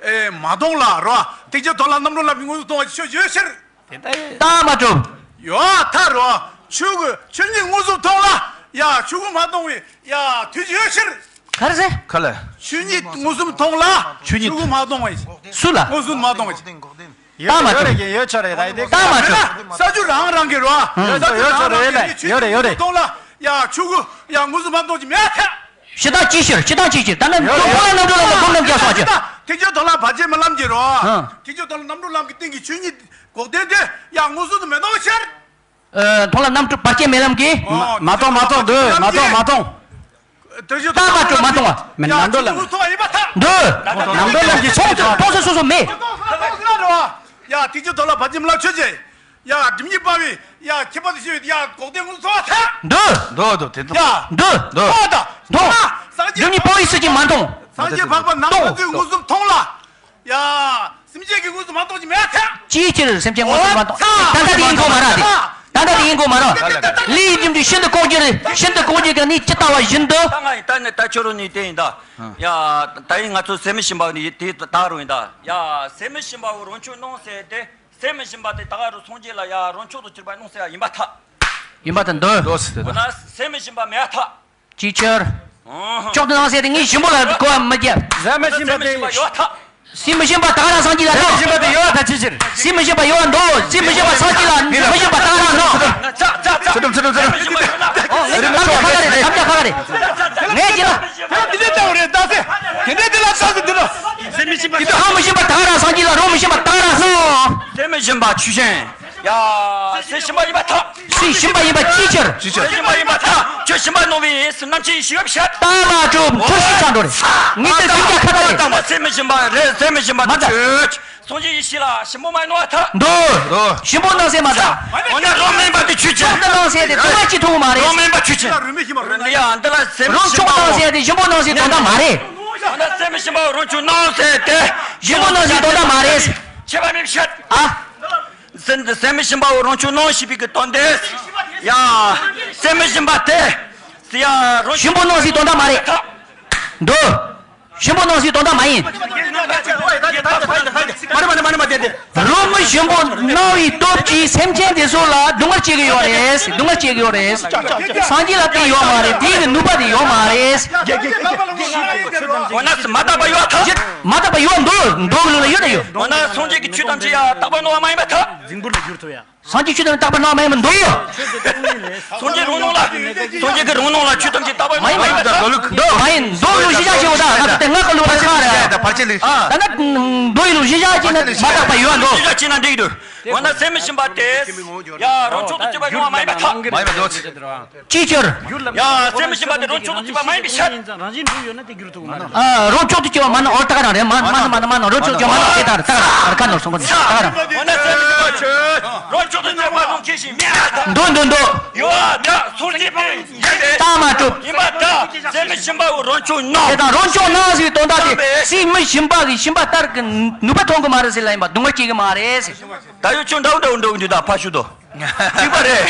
མ་མཐོང་ལ་རོ། ཐེག་ཆེན་མཐོང་ལམ་རྣམ་གྲོལ་ལམ་གྱི་མངོན་སུམ་མཐོང་བ་ཆོས་ཡོད་ཕྱིར། རྟགས་མ་གྲུབ། ཡོད་ཐ་རོ། ཆོས་ཀྱི་ཆོས་ཉིད་མངོན་སུམ་མཐོང་ལ་ཡ་ཆོས་སྐུ་མ་མཐོང་བའི་ཡ་དུས་ཡོད་ཕྱིར། ག་རེ་ཟེར། ག་ལ། ཆོས་ཉིད་མངོན་སུམ་མཐོང་ལ་ཆོས་ཉིད་ཆོས་སྐུ་མ་མཐོང་བའི། སུ་ལ། མངོན་སུམ་མ་མཐོང་བའི། རྟགས་མ་གྲུབ། ཡོད་ཆོག་རེད་ད་ཡིན་དེ། རྟགས་མ་གྲུབ། ས་བཅུ་རང་རང་གི་རོ། ས་བཅུ་རང་རང་གི་ཆོས་ཉིད་མངོན་སུམ་མཐོང་ལ་ཡ་ཆོས་སྐུ་ཡ་མངོན་སུམ་མ་མཐོང་ཅི་མེད་ཐལ། ཞེ་དྲག་ཅིའི་ཕྱིར། ཞེ་དྲག་ཅིའི་ཕྱིར། ད་ནི་ཡོད་ཡོད་ཡོད་ལ་རྣམ་གྲོལ་ལམ་ལ་སྒོམ་རྣམ་རྒྱལ་སོང་ཅི། ཐེག་ཆེན་མཐོང་ལམ་བར་ཆད་མེད་ལམ་གྱི་རོ། ཧང་། ཐེག་ཆེན་མཐོང་ལམ་རྣམ་གྲོལ་ལམ་གྱི་སྟེང་གི་ཆོས་ཉིད་འགོག་བདེན་དེ་ཡང་མངོན་སུམ་དུ་མི་མཐོང་ཕྱིར། ཨ། མཐོང་ལམ་རྣམ་གྲོལ་བར་ཆད་མེད་ལམ་གྱི། ཨོ། མ་མཐོང་མ་མཐོང་འདོད་མ་མཐོང་མ་མཐོང་། ཐེག་ཆེན་མཐོང་ལམ་རྟགས་མ་གྲུབ་མ་མཐོང་བ། མི་རྣམ་གྲོལ་ལམ། ཡང་མངོན་སུམ་དུ་མཐོང་བ་ཡིན་པར་ཐལ། འདོད། རྣམ་གྲོལ་ལམ་གྱི་ཆོས་མཐོང་ཐོག་སོ་སོ་སོ་མེད། མཐོང་ལ་རོ། ཡ་ཐེག་ཆེན་མཐོང་ལམ་བར་ཆད་མེད་ལམ་ཆོས་ཅན། ཡ་སྒྲིབ་གཉིས་སྤངས་པའི་ཡ་ཁྱད་པར་དུ་ཤེས་པའི་ཡ་འགོག་བདེན་མངོན་སུམ་མཐོང་བ་ཐལ། འདོད། འདོད་འདོད་དེ་འདོད། ཡ་འདོད། མཐོང་བ་དང་མཐོང་ན་སངས་རྒྱས། སྒྲིབ་གཉིས་སྤོང་བའི་སྲིད་ཀྱི་མ་མཐོང་། སངས་རྒྱས་འཕགས་པ་ནམ་མཁའ་མཐོང་། མངོན་སུམ་མཐོང་ལ། ཡ་སེམས་ཅན་གྱི་མངོན་སུམ་མ་མཐོང་ཅི་མེད་ཐལ། ཅིའི་ཕྱིར་སེམས་ཅན་མངོན་སུམ་མ་མཐོང་། ད་ལྟ་དེ་ཡིན་དགོས་མ་རེད་དེ། ད་ལྟ་དེ་ཡིན་དགོས་མ་རེད། ལས་ཡིན་རྒྱུ་འདི་ཤིན་ཏུ་ལྐོག་གྱུར་རེད། ཤིན་ཏུ་ལྐོག་གྱུར་གྱི་ནི་ཇི་ལྟ་བ་བཞིན་དུ། ད་ང་ཡིན་ད་ནི་ད་ཁྱོད་རང་ནི་དེ་ཡིན་ད། ཡ་ད་ཡིན་ང་ཚོ་ཟད་མི་ཞུམ་པ་ནི་དེ་ད་རུང་ཡིན་ད། ཡ་ཟད་མི་ཞུམ་པ་བོ་རང་ཕྱོགས་སྣང་ཟེར་ཏེ། ཟད་མི་ཞུམ་པ་དེ་ད་ག་རུ་སངས་རྒྱས་ལ་ཡ་རང་ཕྱོགས་སུ་གྱུར་པ་སྣང་ཟེར་ཡ་ཡིན་པར་ཐལ། ཡིན་པར་ཐལ་འདོད། འོ་ན་ཟད་མི་ཞུམ་པ་མེད་ཐལ། ཅིའི་ཕྱིར། ཨོ། མཆོག་ཏུ་སྣང་ཟེར་ཏེ་ངས་ཞུམ་པ་ལ་གོ་བ་མི་བརྒྱབ། ཟད་མི་ཞུམ་པ་དེ། ཟད་མི་ཞུམ་པ་ཡོད་ཐལ། ཟད་མི་ཞུམ་པ་ད་ག་རང་སངས་རྒྱས་ལ་ཟད་མི་ཞུམ་པ་དེ་ཡོད་ཐལ་ཅིའི་ཕྱིར། ཟད་མི་ཞུམ་པ་ཡོད་འདོད། ཟད་མི་ཞུམ་པ་སངས་རྒྱས་ལ་མི་ཞུམ་པ་ད་ག་རང་ནོ། ཚ་ཚ་ཚ། ཚ་ཚ་ཚ། ཨོ་ངས་ཐམས་ཅད་ཁ་ཁ་རེད། ཐམས་ཅད་ཁ་ཁ་རེད། ངས་ཅི་ལ། ད་འདི་ལས་ལྟ་བ་རེད་ད་ཟེར། དེ་འདྲའི་དེ་ལ་ལྟ་ཟེར་འདི་ལ། ཟད་མི་ཞུམ་པ་ད་ག་རང་སངས་རྒྱས་ལ་མི་ཞུམ་པ་ད་ག་རང་སངས་རྒྱས་ལ་རང་མི་ཞུམ་པ་ད་ག་རང་སོང་། ཟད་མི་ཞུམ་པ་ཆོས་ཅན། ཡ། ཟད་ཞུམ་པ་ཡིན་པར་ཐལ། ཟད་ཞུམ་པ་ཡིན་པ་ཅིའི་ཕྱིར། ཟད་ཞུམ་པ་ཡིན་པར་ཐལ། ཁྱོད་ཞུམ་པ་སྣང་བའི་ཟད་རྣམ་ཅན་ཞིག་ཡོད་བཤད། རྟགས་མ་གྲུབ་འཁྲུལ་ཞིག་ཆགས་འགྲོ་རེད། ངས་དེ་ཞུ་རྒྱ་ཁ་ཐག་རེད། ཟད་མི་ཞུམ་པ་རེད། ཟད་མི་ཞུམ་པ་མ་ཐལ། ཁྱོད་སངས་རྒྱས་ཡེ་ཤེས་ལ་ཞུམ་པ་མ་སྣང་བར་ཐལ། འདོད། ཞུམ་པ་སྣང་ཟེར་མ་ཐལ། འོ་ན་རང་མིན་པ་དེ་ཆོས་ཅན། ཞུམ་པ་སྣང་ཟེར་དེ་དོན་དག་ཅིག་མཐོང་གི་མ་རེད། རང་མིན་པ་ཆོས་ཅན། ཡ་འདི་ལ་ཟད་མི་ཞུམ་པ་རང་ཕྱོགས་སྣང་ཟེར་དེ་ཞུམ་པ་སྣང་ཟེར་དོན་དག་མ་རེད། འོ་ན་ཟད་མི་ཞུམ་པ་རང་ཕྱོགས་སྣང་ཟེར་དེ་ཞུམ་པ་སྣང་ཟེར་དོན་དག་མ་རེད། ཁྱད་པར་མེད་བཤད། ཨ། ཟད་ཟད་མི་ཞུམ་པ་རང་ཕྱོགས་སྣང་ཞེས་པའི་གི་དོན་དེ། ཡ། ཟད་མི་ཞུམ་པ་དེ། ཡ། རང་ཞུམ་པ་སྣང་ཟེར་དོན་དག་མ་རེད། འདོད། ཞུམ་པ་སྣང་ཟེར་དོན་དག་མ་ཡིན། རང་མི་ཞུམ་པ་སྣང་བའི་སྟོབས་ཀྱིས་སེམས་ཅན་དེ་ཚོ་ལ་སྡུག་བསྔལ་སྐྱེ་གི་ཡོད་རེད། སྡུག་བསྔལ་སྐྱེ་གི་ཡོད་རེད། སངས་རྒྱས་ལ་དེ་ཡོད་མ་རེད། དེའི་གི་ནུས་པ་དེ་ཡོད་མ་རེད། འོ་ན་མ་དག་པ་ཡོད་ཐལ། མ་དག་པ་ཡོད་འདོད། འདོད་ཀྱི་ལུགས་ལ་ཡོད་ན་ཡོད། འོ་ན་སངས་རྒྱས་ཀྱི་ཆོས་ཐམས་ཅད་ཡང་རྟག་པར་སྣང་བ་མ་ཡིན་པར་ཐལ། རྫིང་བུར་ལ་བསྒྱུར་ཐུབ་ཡ། སངས་རྒྱས་ཆོས་ཐམས་ཅད་རྟག་པར་སྣང་བ་མ་ཡིན་པར་འདོད་ཡོད། སངས་རྒྱས་རང་སྣང་ལ། སངས་རྒྱས་ཀྱི་རང་སྣང་ལ་ཆོས་ཐམས་ཅད་རྟག་པར་སྣང་བ་མ་ཡིན་པར་ཐལ། འདོད་མ་ཡིན། འདོད་ལུགས་གཞི་བཞག་བྱེད་འོ་ད་ང་ཚོ་དེ་སྔ་གི་ལུགས་ལ་ཆགས་རེད། ད་ནི་འདོད་ཡི་ལུགས་གཞི་བཞག་བྱེད་ན་མ་དག་པ་ཡོད་འདོད། གཞི་བཞག་བྱེད་ན་འགྲིག་འདུག་འོ་ན་ཟད་མི་ཞུམ་པ་དེ། ཡ་རང་ཕྱོགས་སུ་གྱུར་པ་སྣང་བ་མ་ཡིན་པར་ཐལ། མ་ཡིན་པར་འདོད། ཅིའི་ཕྱིར། ཡ་ཟད་མི་ཞུམ་པ་དེ་རང་ཕྱོགས་སུ་གྱུར་པ་མ་ཡིན་པའི་ཕྱིར། རང་བཞིན་འགྲུབ་ཡོད་ན་དེ་འགྱུར་ཐུབ་མ་རེད། ཨ། རང་ཕྱོགས་སུ་གྱུར་པ་མ་ནི་འོ་ད་ག་རང་རེད། མ་ནི་མ་ནི་མ་ནི་རང་ཕྱོགས་སུ་གྱུར་མ་ནི་དེ་ད་ར་ད་ག་ར་ཁ་ནོར་སོང་གོ་ནི་ད་ག་རང་། འོ་ན་ཟད་མི་ཞུམ་པ་ཆོས། རང་ཕྱོགས་སུ་གྱུར་པ་སྣང་མཁན་ཞིག་མེད། འདོད་འདོད་འདོད། ཡོད་ད་སོར་གྱི་རྟགས་མ་གྲུབ། ཡིན་པར་ཐལ། ཟད་མི་ཞུམ་པ་རང་ཕྱོགས་སྣང་། དེ་དང་རང་ཕྱོགས་སྣང་ཟེར་བའི་དོན་དག་དེ་ཟད་མི་ཞུམ་པ་གི་ཞུམ་པ་ལྟར་གྱི་ནུས་པ་ཐོན་གི་མ་རེད་ཟེར་ལ་ཡིན་པ་སྡུག་བསྔལ་སྐྱེ་གི་མ་རེད་ཟེར། ད་ཡོད་ཆུང་འདྲ་བོ་འདྲ་བོ་འགྲོ་གི་འདུག་ད་ཕ་ཤུལ་དུ། གཅིག་པ་རེད།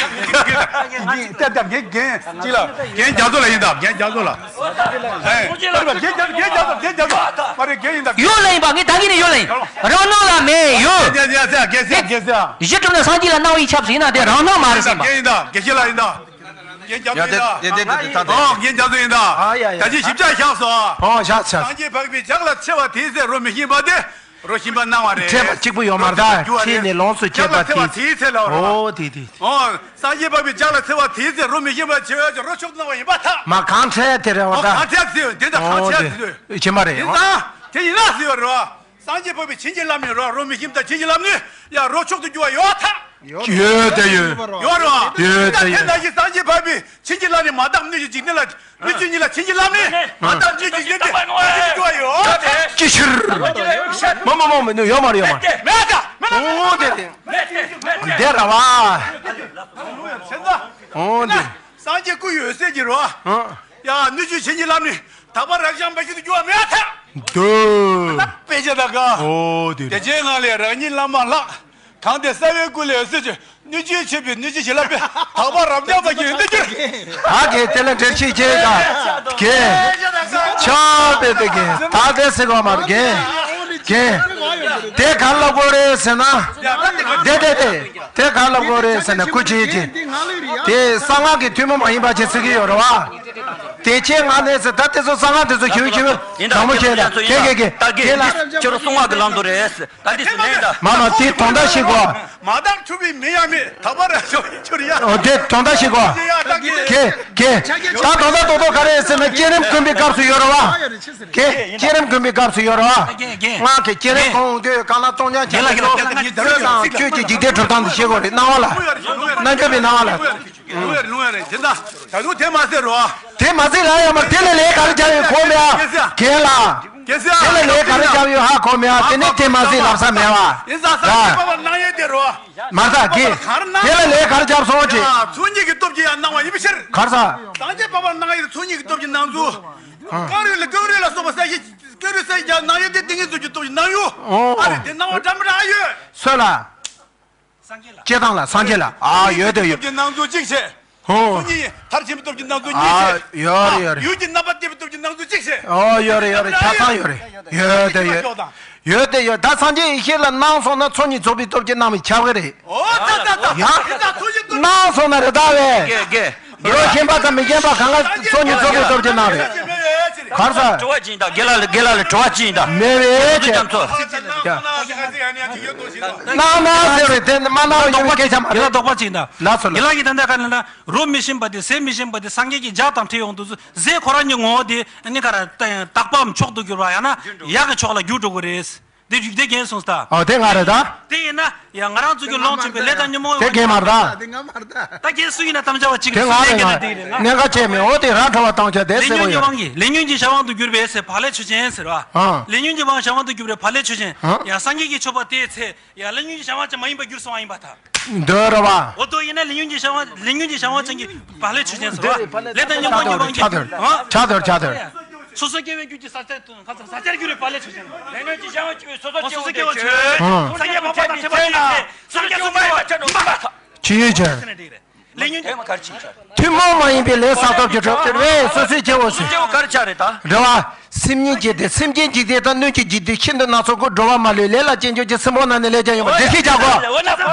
ངས་རྒན་རྒན་གཅིག་ལ་རྒན་རྒྱ་མཚོ་ལ་ཡིན་དམ། རྒན་རྒྱ་མཚོ་ལ། ཨེ། རྒན་རྒྱ་མཚོ་རྒན་རྒྱ་མཚོ་རྒན་རྒྱ་མཚོ་མ་རེད། རྒན་ཡིན་དམ། ཡོད་ལ་ཡིན་པ། ངས་ད་གིན་ནས་ཡོད་ལ་ཡིན། རང་སྣང་ལ་མེད་ཡོད། རྒན་རྒན་རྒན་རྒན་རྒན་གཞི་གྲུབ་ན་སངས་རྒྱས་ལ་སྣང་བ་ཡིས་ཁྱབ་ཟིན་ན་དེ་རང་སྣང་མ་རེད་ཟིན་པ། རྒན་ཡིན་དམ། རྒན་ཤེས་ལ་ཡིན་དམ། རྒན་རྒྱ་མཚོ་ཡིན་དམ། ཨོ་རྒན་རྒྱ་མཚོ་ཡིན་དམ། ད་ཅི་ཞིབ་ཆ་བཞག་སོང་། ཨོ་བཞག་བཞག་སངས་རྒྱས་འཕགས་པའི་ལྗགས་ལ་འཚེ་བ་དེའི་ཚེ་རོ་མི་ཤིང་པ་དེ། རོ་ཤིང་པ་སྣང་བ་རེད། འཕྲད་པ་གཅིག་པུ་ཡོད་མ་རེད་ད། ཕྱིས་ནས་ལོངས་སུ་སྤྱད་པ་དེའི་ཚེ། ཨོ་དེ་དེ། ཨོ། སངས་རྒྱས་འཕགས་པའི་ལྗགས་ལ་འཚེ་བ་དེའི་ཚེ་རོ་མི་ཤིང་པ་བྱེ་བའི་རོ་མཆོག་ཏུ་སྣང་བ་ཡིན་པར་ཐལ། མ་གང་འཕྲད་དེ་རེད་བ་ད། གང་འཕྲད་ཟེར་དེ་འདྲ་གང་འཕྲད་ཟེར། ཤེས་མ་རེད། ཡིན་ཙང་དེ་ཡིན་ན་ཟེར་བ་རེད་བ། སངས་རྒྱས་འཕགས་པའི་བྱིན་གྱིས་བརླབས་ནས་རོ་རོ་མི་ཤིང་དང་བྱིན་གྱིས་བརླབས་ནས་ཡང་རོ་མཆོག་ཏུ་གྱུར་བ་ཡོད་ཐལ། ཡོད་དེ་ཡོད། ཡོད་རེད་བ། ཡོད་དེ་ཡོད། དེ་ནང་བཞིན་སངས་རྒྱས་འཕགས་པའི་བྱིན་གྱིས་བརླབས་ནས་མ་དག་སྣོད་ཀྱི་འཇིག་རྟེན་ལ། སྣོད་བཅུད་གཉིས་ལ་བྱིན་གྱིས་བརླབས་ནས་མ་དག་སྣོད་ཀྱི་འཇིག་རྟེན་དེ་སྣོད་བཅུད་ཀྱི་འགྲོ་བ་ཡོད། ཅི་ཕྱིར། མ་མ་མ་མ་ཡོད་མ་རེད་ཡོད་མ་རེད། མེད་ད་མེད་ད། ཨོ་དེ་དེ། དེ་ར་བ། ཨོ་དེ། སངས་རྒྱས་སྐུ་ཡོད་ཟེར་གྱི་རོ། ཡ་སྣོད་བཅུད་བྱིན་གྱིས་བརླབས་ནས་དག་པ་རབ་འབྱམས་པ་ཞིག་ཏུ་གྱུར་བ་མེད་ཐལ། འདུག་དཔེ་ཆ་ད་ག་ཨོ་དེ། དེ་ཅན་ངང་ལས་རང་ཉིད་བླ་མ་ལགས། གང་དེ་རྩ་བའི་སྐུ་ལས་གསོལ་གྱི། སྣོད་བཅུད་མཆོད་པའི་སྣོད་བཅུད་བྱིན་རླབས་པས། དག་པ་རབ་འབྱམས་པ་ཞིག་ཏུ་གྱུར། ཨ་ཀེ་དེ་ལ་འགྲེལ་བཤད་བྱེད་ཀ་ཀེ་ཆོག་པའི་དེ་ཀེ་ད་དེ་ཟེར་གོ་མ་རེད་ཀེ་ཀེ་དེ་ག་ལ་གོ་རེད་ཟེར་ན། དེ་དེ་དེ་དེ་ག་ལ་གོ་རེད་ཟེར་ན་སྐུ་མཁྱེན་ཅིག་དེ་གསང་སྔགས་ཀྱི་ཐུན་མོང་མ་ཡིན་པ་ཅིག་ཟེར་གྱི་ཡོད་རེད་བ། དེ་ཁྱེད་ང་ནས་ཟེར་ད་དེ་ཚོ་གསང་སྔགས་དེ་ཚོ་ཁྱེའུ་ཁྱེའུ་དྲང་མོ་བཤད་ན་ཀེ་ཀེ་ཀེ་ཀེ་ལ་ཁྱོད་རང་གསང་སྔགས་ཀྱི་ལམ་དུ་རེད། ད་འདི་སུ་ནས་ད། མ་མ་དེ་དོན་དག་ཤེས་གོ། མ་དག་འཁྲུལ་པའི་མིང་ཡང་མེད། དག་པ་རབ་འབྱམས་ཁྱོད་ཡ། ཨོ་དེ་དོན་དག་ཤེས་གོ། ཡ་ད་གི་ཀེ་ཀེ་ད་དོན་དག་རྡོག་རྡོག་ག་རེ་ཟེར་ན་བསྐྱེད་རིམ་བསྐུལ་བའི་སྐབས་སུ་ཡོད་རེད་བ། ཀེ་བསྐྱེད་རིམ་བསྐུལ་བའི་སྐབས་སུ་ཡོད་རེད་བ། ང་གི་བསྐྱེད་རིམ་གོང་དུ་གང་ལ་གཏོང་ཀྱང་ཁྱེད་ཀྱི་ཆོས་དང་ཆོས་ཀྱི་འཇིག་རྟེན་གྲུབ་སྟངས་དུ་ཤེས་དགོས་རེད། སྣང་བ་ལ་རྣལ་འབྱོར་པའི་སྣང་བ་ལ། ལུང་ཡ་རེད་ལུང་ཡ་རེད། དེ་འདྲ་ད་དུང་དེ་མ་ཟེར་རོ། དེ་མ་ཟེར་ལ་ཡ་མ་དེ་ལས་ལས་ག་རེ་བྱ་ཡོད་གོ་མེད་ཨ། རྒན་ལགས། རྒན་ཟེར་དེ་ལས་ལས་ག་རེ་བྱ་ཡོད་ཧ་གོ་མེད་ཨ། དེ་ནས་དེ་མ་ཟེར་ལབ་ས་མེད་བ། ཡིན་ཙང་སངས་རྒྱས་འཕགས་པ་སྣང་ཡས་དེ་རོ། མ་ཟ་གི། དེ་ལས་ལས་ག་རེ་བྱ་སོང་ཅི། ཚོགས་གཉིས་ཀྱི་སྟོབས་ཀྱིས་ཡང་སྣང་བ་ཡིན་པའི་ཕྱིར། ག་རེ་ཟ། སངས་རྒྱས་འཕགས་པ་སྣང་ཡས་ཚོགས་གཉིས་ཀྱི་སྟོབས་ཀྱིས་སྣང་ཚུལ། ཀེང་རུས་ལ་ཀེང་རུས་ལ་སོགས་པ་ས་གཞི་ཀེང་རུས་ས་གཞི་ཀྱང་སྣང་ཡས་དེ་ཏིང་ངེ་འཛིན་གྱི་སྟོབས་ཀྱིས་སྣང་ཡུལ། ཨ་རེ་དེ་སྣང་བ་འདྲ་མི་འདྲ་ཡོད། སོ་ལ། སྐྱེ་སྟངས་ལ་སངས་རྒྱས་ལ་ཨ་ཡོད་དོ་ཡོད། སྟོབས་ཀྱི་སྣང་ཚུལ་གཅིག་བྱས། ཧོ། སོ་གཉིས་མཐར་ཕྱིན་པའི་སྟོབས་ཀྱི་སྣང་ཚུལ་གཉིས་ཨ་བྱས། ཡོད་རེད་ཡོད་རེད། ཡུལ་གྱི་རྣམ་པ་བལྟས་པའི་སྟོབས་ཀྱི་སྣང་ཚུལ་གཅིག་བྱས། ཨོ་ཡོད་རེད་ཡོད་རེད། ཆ་ཚང་ཡོད་རེད། ཡོད་དོ་ཡོད། ཡོད་དོ་ཡོད། ད་སངས་རྒྱས་ཡེ་ཤེས་ལ་སྣང་སོང་ན་ཚོགས་གཉིས་རྫོགས་པའི་སྟོབས་ཀྱིས་སྣང་བའི་ཁྱབ་ཀྱི་རེད། ཨོ་ད་ད་ད། ཡ། སྣང་སོང་ན་རེད་ད་བས། རོ་ཞེན་པ་དང་མི་ཞེན་པ་གང་ག་ཚོགས་གཉིས་རྫོགས་པའི་སྟོབས་ཀྱིས་སྣང་རེད། གར་ས། དྲི་བ་ཅི་ཡིན་ད། དགེ་ལགས་ལ་དགེ་ལགས་ལ་དྲི་བ་ཅི་ཡིན་ད། མེད་བས་ཅེ། རྒྱ་མཚོ། སྣང་སྣང་ཟེར་བས་དེ་མ་སྣང་བའི་སྐད་ཆ་མ་རེད། དགེ་ལགས་དོགས་པ་ཅི་ཡིན་ད། ལགས་སོ་ལགས། དགེ་ལགས་ཀྱིས་ད་ལྟ་ག་ལ་ན་རོ་མི་ཞིམ་པ་དེ་ཟས་མི་ཞིམ་པ་དེ་སངས་རྒྱས་ཀྱི་ལྗགས་དང་འཕྲད་ཡོང་དུས་ཟས་ཁོ་རང་གི་ངོ་བོ་དེ་ནི་ག་ར་དག་པའམ་མཆོག་ཏུ་གྱུར་པ་ཡང་ན་ཡག་གི་ཕྱོགས་ལ་འགྱུར་འགྲོ་གི་རེད། དེ་རྒྱུད་སྡེ་རྒན་གསུངས་ས། ཨོ་དེ་ང་རེད་ད། དེ་ཡིན་ན་ཡང་ང་རང་ཚོ་གི་ལོངས་སྤྱོད་པའི་ལས་དང་ཉོན་མོངས་དེ་རྒན་མ་རེད་ད། དེ་ང་མ་རེད་ད། ད་རྒན་སུ་ཡིན་ན་དམ་བཅའ་བ་གཅིག་དེ་རེད། ང་སུ་ལས་རེད་རྒན་ན་ང་། དེ་རེད་ང་། གནད་འགག་ཆེ་མེད། ཨོ་དེ་རང་ཁྲོ་བ་བཏང་བྱ་དེ་ལས་ཟེར་བ་ཉོན་གྱི་ཡོད། དབང་གིས་ལས་ཉོན་གྱི་བྱ་དབང་དུ་གྱུར་པའི་ཟེར་བག་ལེབ་མཆོད་ཅན་ཟེར་བ། ཨ། ལས་ཉོན་གྱི་དབང་བྱ་དབང་དུ་གྱུར་པའི་བག་ལེབ་མཆོད་ཅན། ཨ། ཡང་སངས་རྒྱས་ཀྱི་མཆོད་པ་དེའི་ཚེ་ཡང་ལས་ཉོན་གྱི་བྱ་དབང་ཅན་མ་ཡིན་པར་གྱུར་སོང་བ་ཡིན་པར་ཐལ། འདོད་ར་བ། འོ་དོ་ཡིན་ན་ལས་ཉོན་གྱི་བྱ་དབང་ལས་ཉོན་གྱི་བྱ་དབང་ཅན་གྱི་བག་ལེབ་མཆོད་ཅན་ཟེར་བ། ལས་དང་ཉོན་མོངས་ཀྱི་དབང་གིས། ཆ་དོར་ཆ་དོར་ཆ་དོར། སོ་སོ་སྐྱེ་བོའི་རྒྱུད་ཀྱི་ས་ཆ་ས་ཆར་གྱུར་པའི་བག་ལེབ་མཆོད་ཅན། ལས་ཉོན་གྱི་བྱ་དབང་སོ་སོ་སྐྱེ་བོ་ཆོས། སངས་རྒྱས་འཕགས་པ་དང་ཕྲད་པ་ཅན་ཟེར་སངས་རྒྱས་སོ་སོ་སྐྱེ་བོ་ཡིན་པར་ཐལ། ཅི་ཡོད་ཀྱང་། ལས་ཉོན་གྱི་ཐུན་མོང་མ་ཡིན་པའི་ལས་བསགས་སྟོབས་ཀྱིས་གྲུབ་སྟེ་རེད། སོ་སོའི་སྐྱེ་བོ་ཟེར། སྐྱེ་བོ་ག་རེ་ཆགས་རེད་ད། རེད་བ། སེམས་ཉིད་ཀྱི་སྟེ་སེམས་ཅན་འཇིག་རྟེན་དང་སྣོད་ཀྱི་འཇིག་རྟེན་ཤིན་ཏུ་སྣ་ཚོགས་ཀུན་འགྲོ་བ་མ་ལུས་ལས་ལ་ཅན་ཆོས་ཀྱི་སེམས་པོ་ན་ནི་ལས་ཀྱང་ཡོང་བ་འགྲེལ་བཤད་བྱ་དགོས།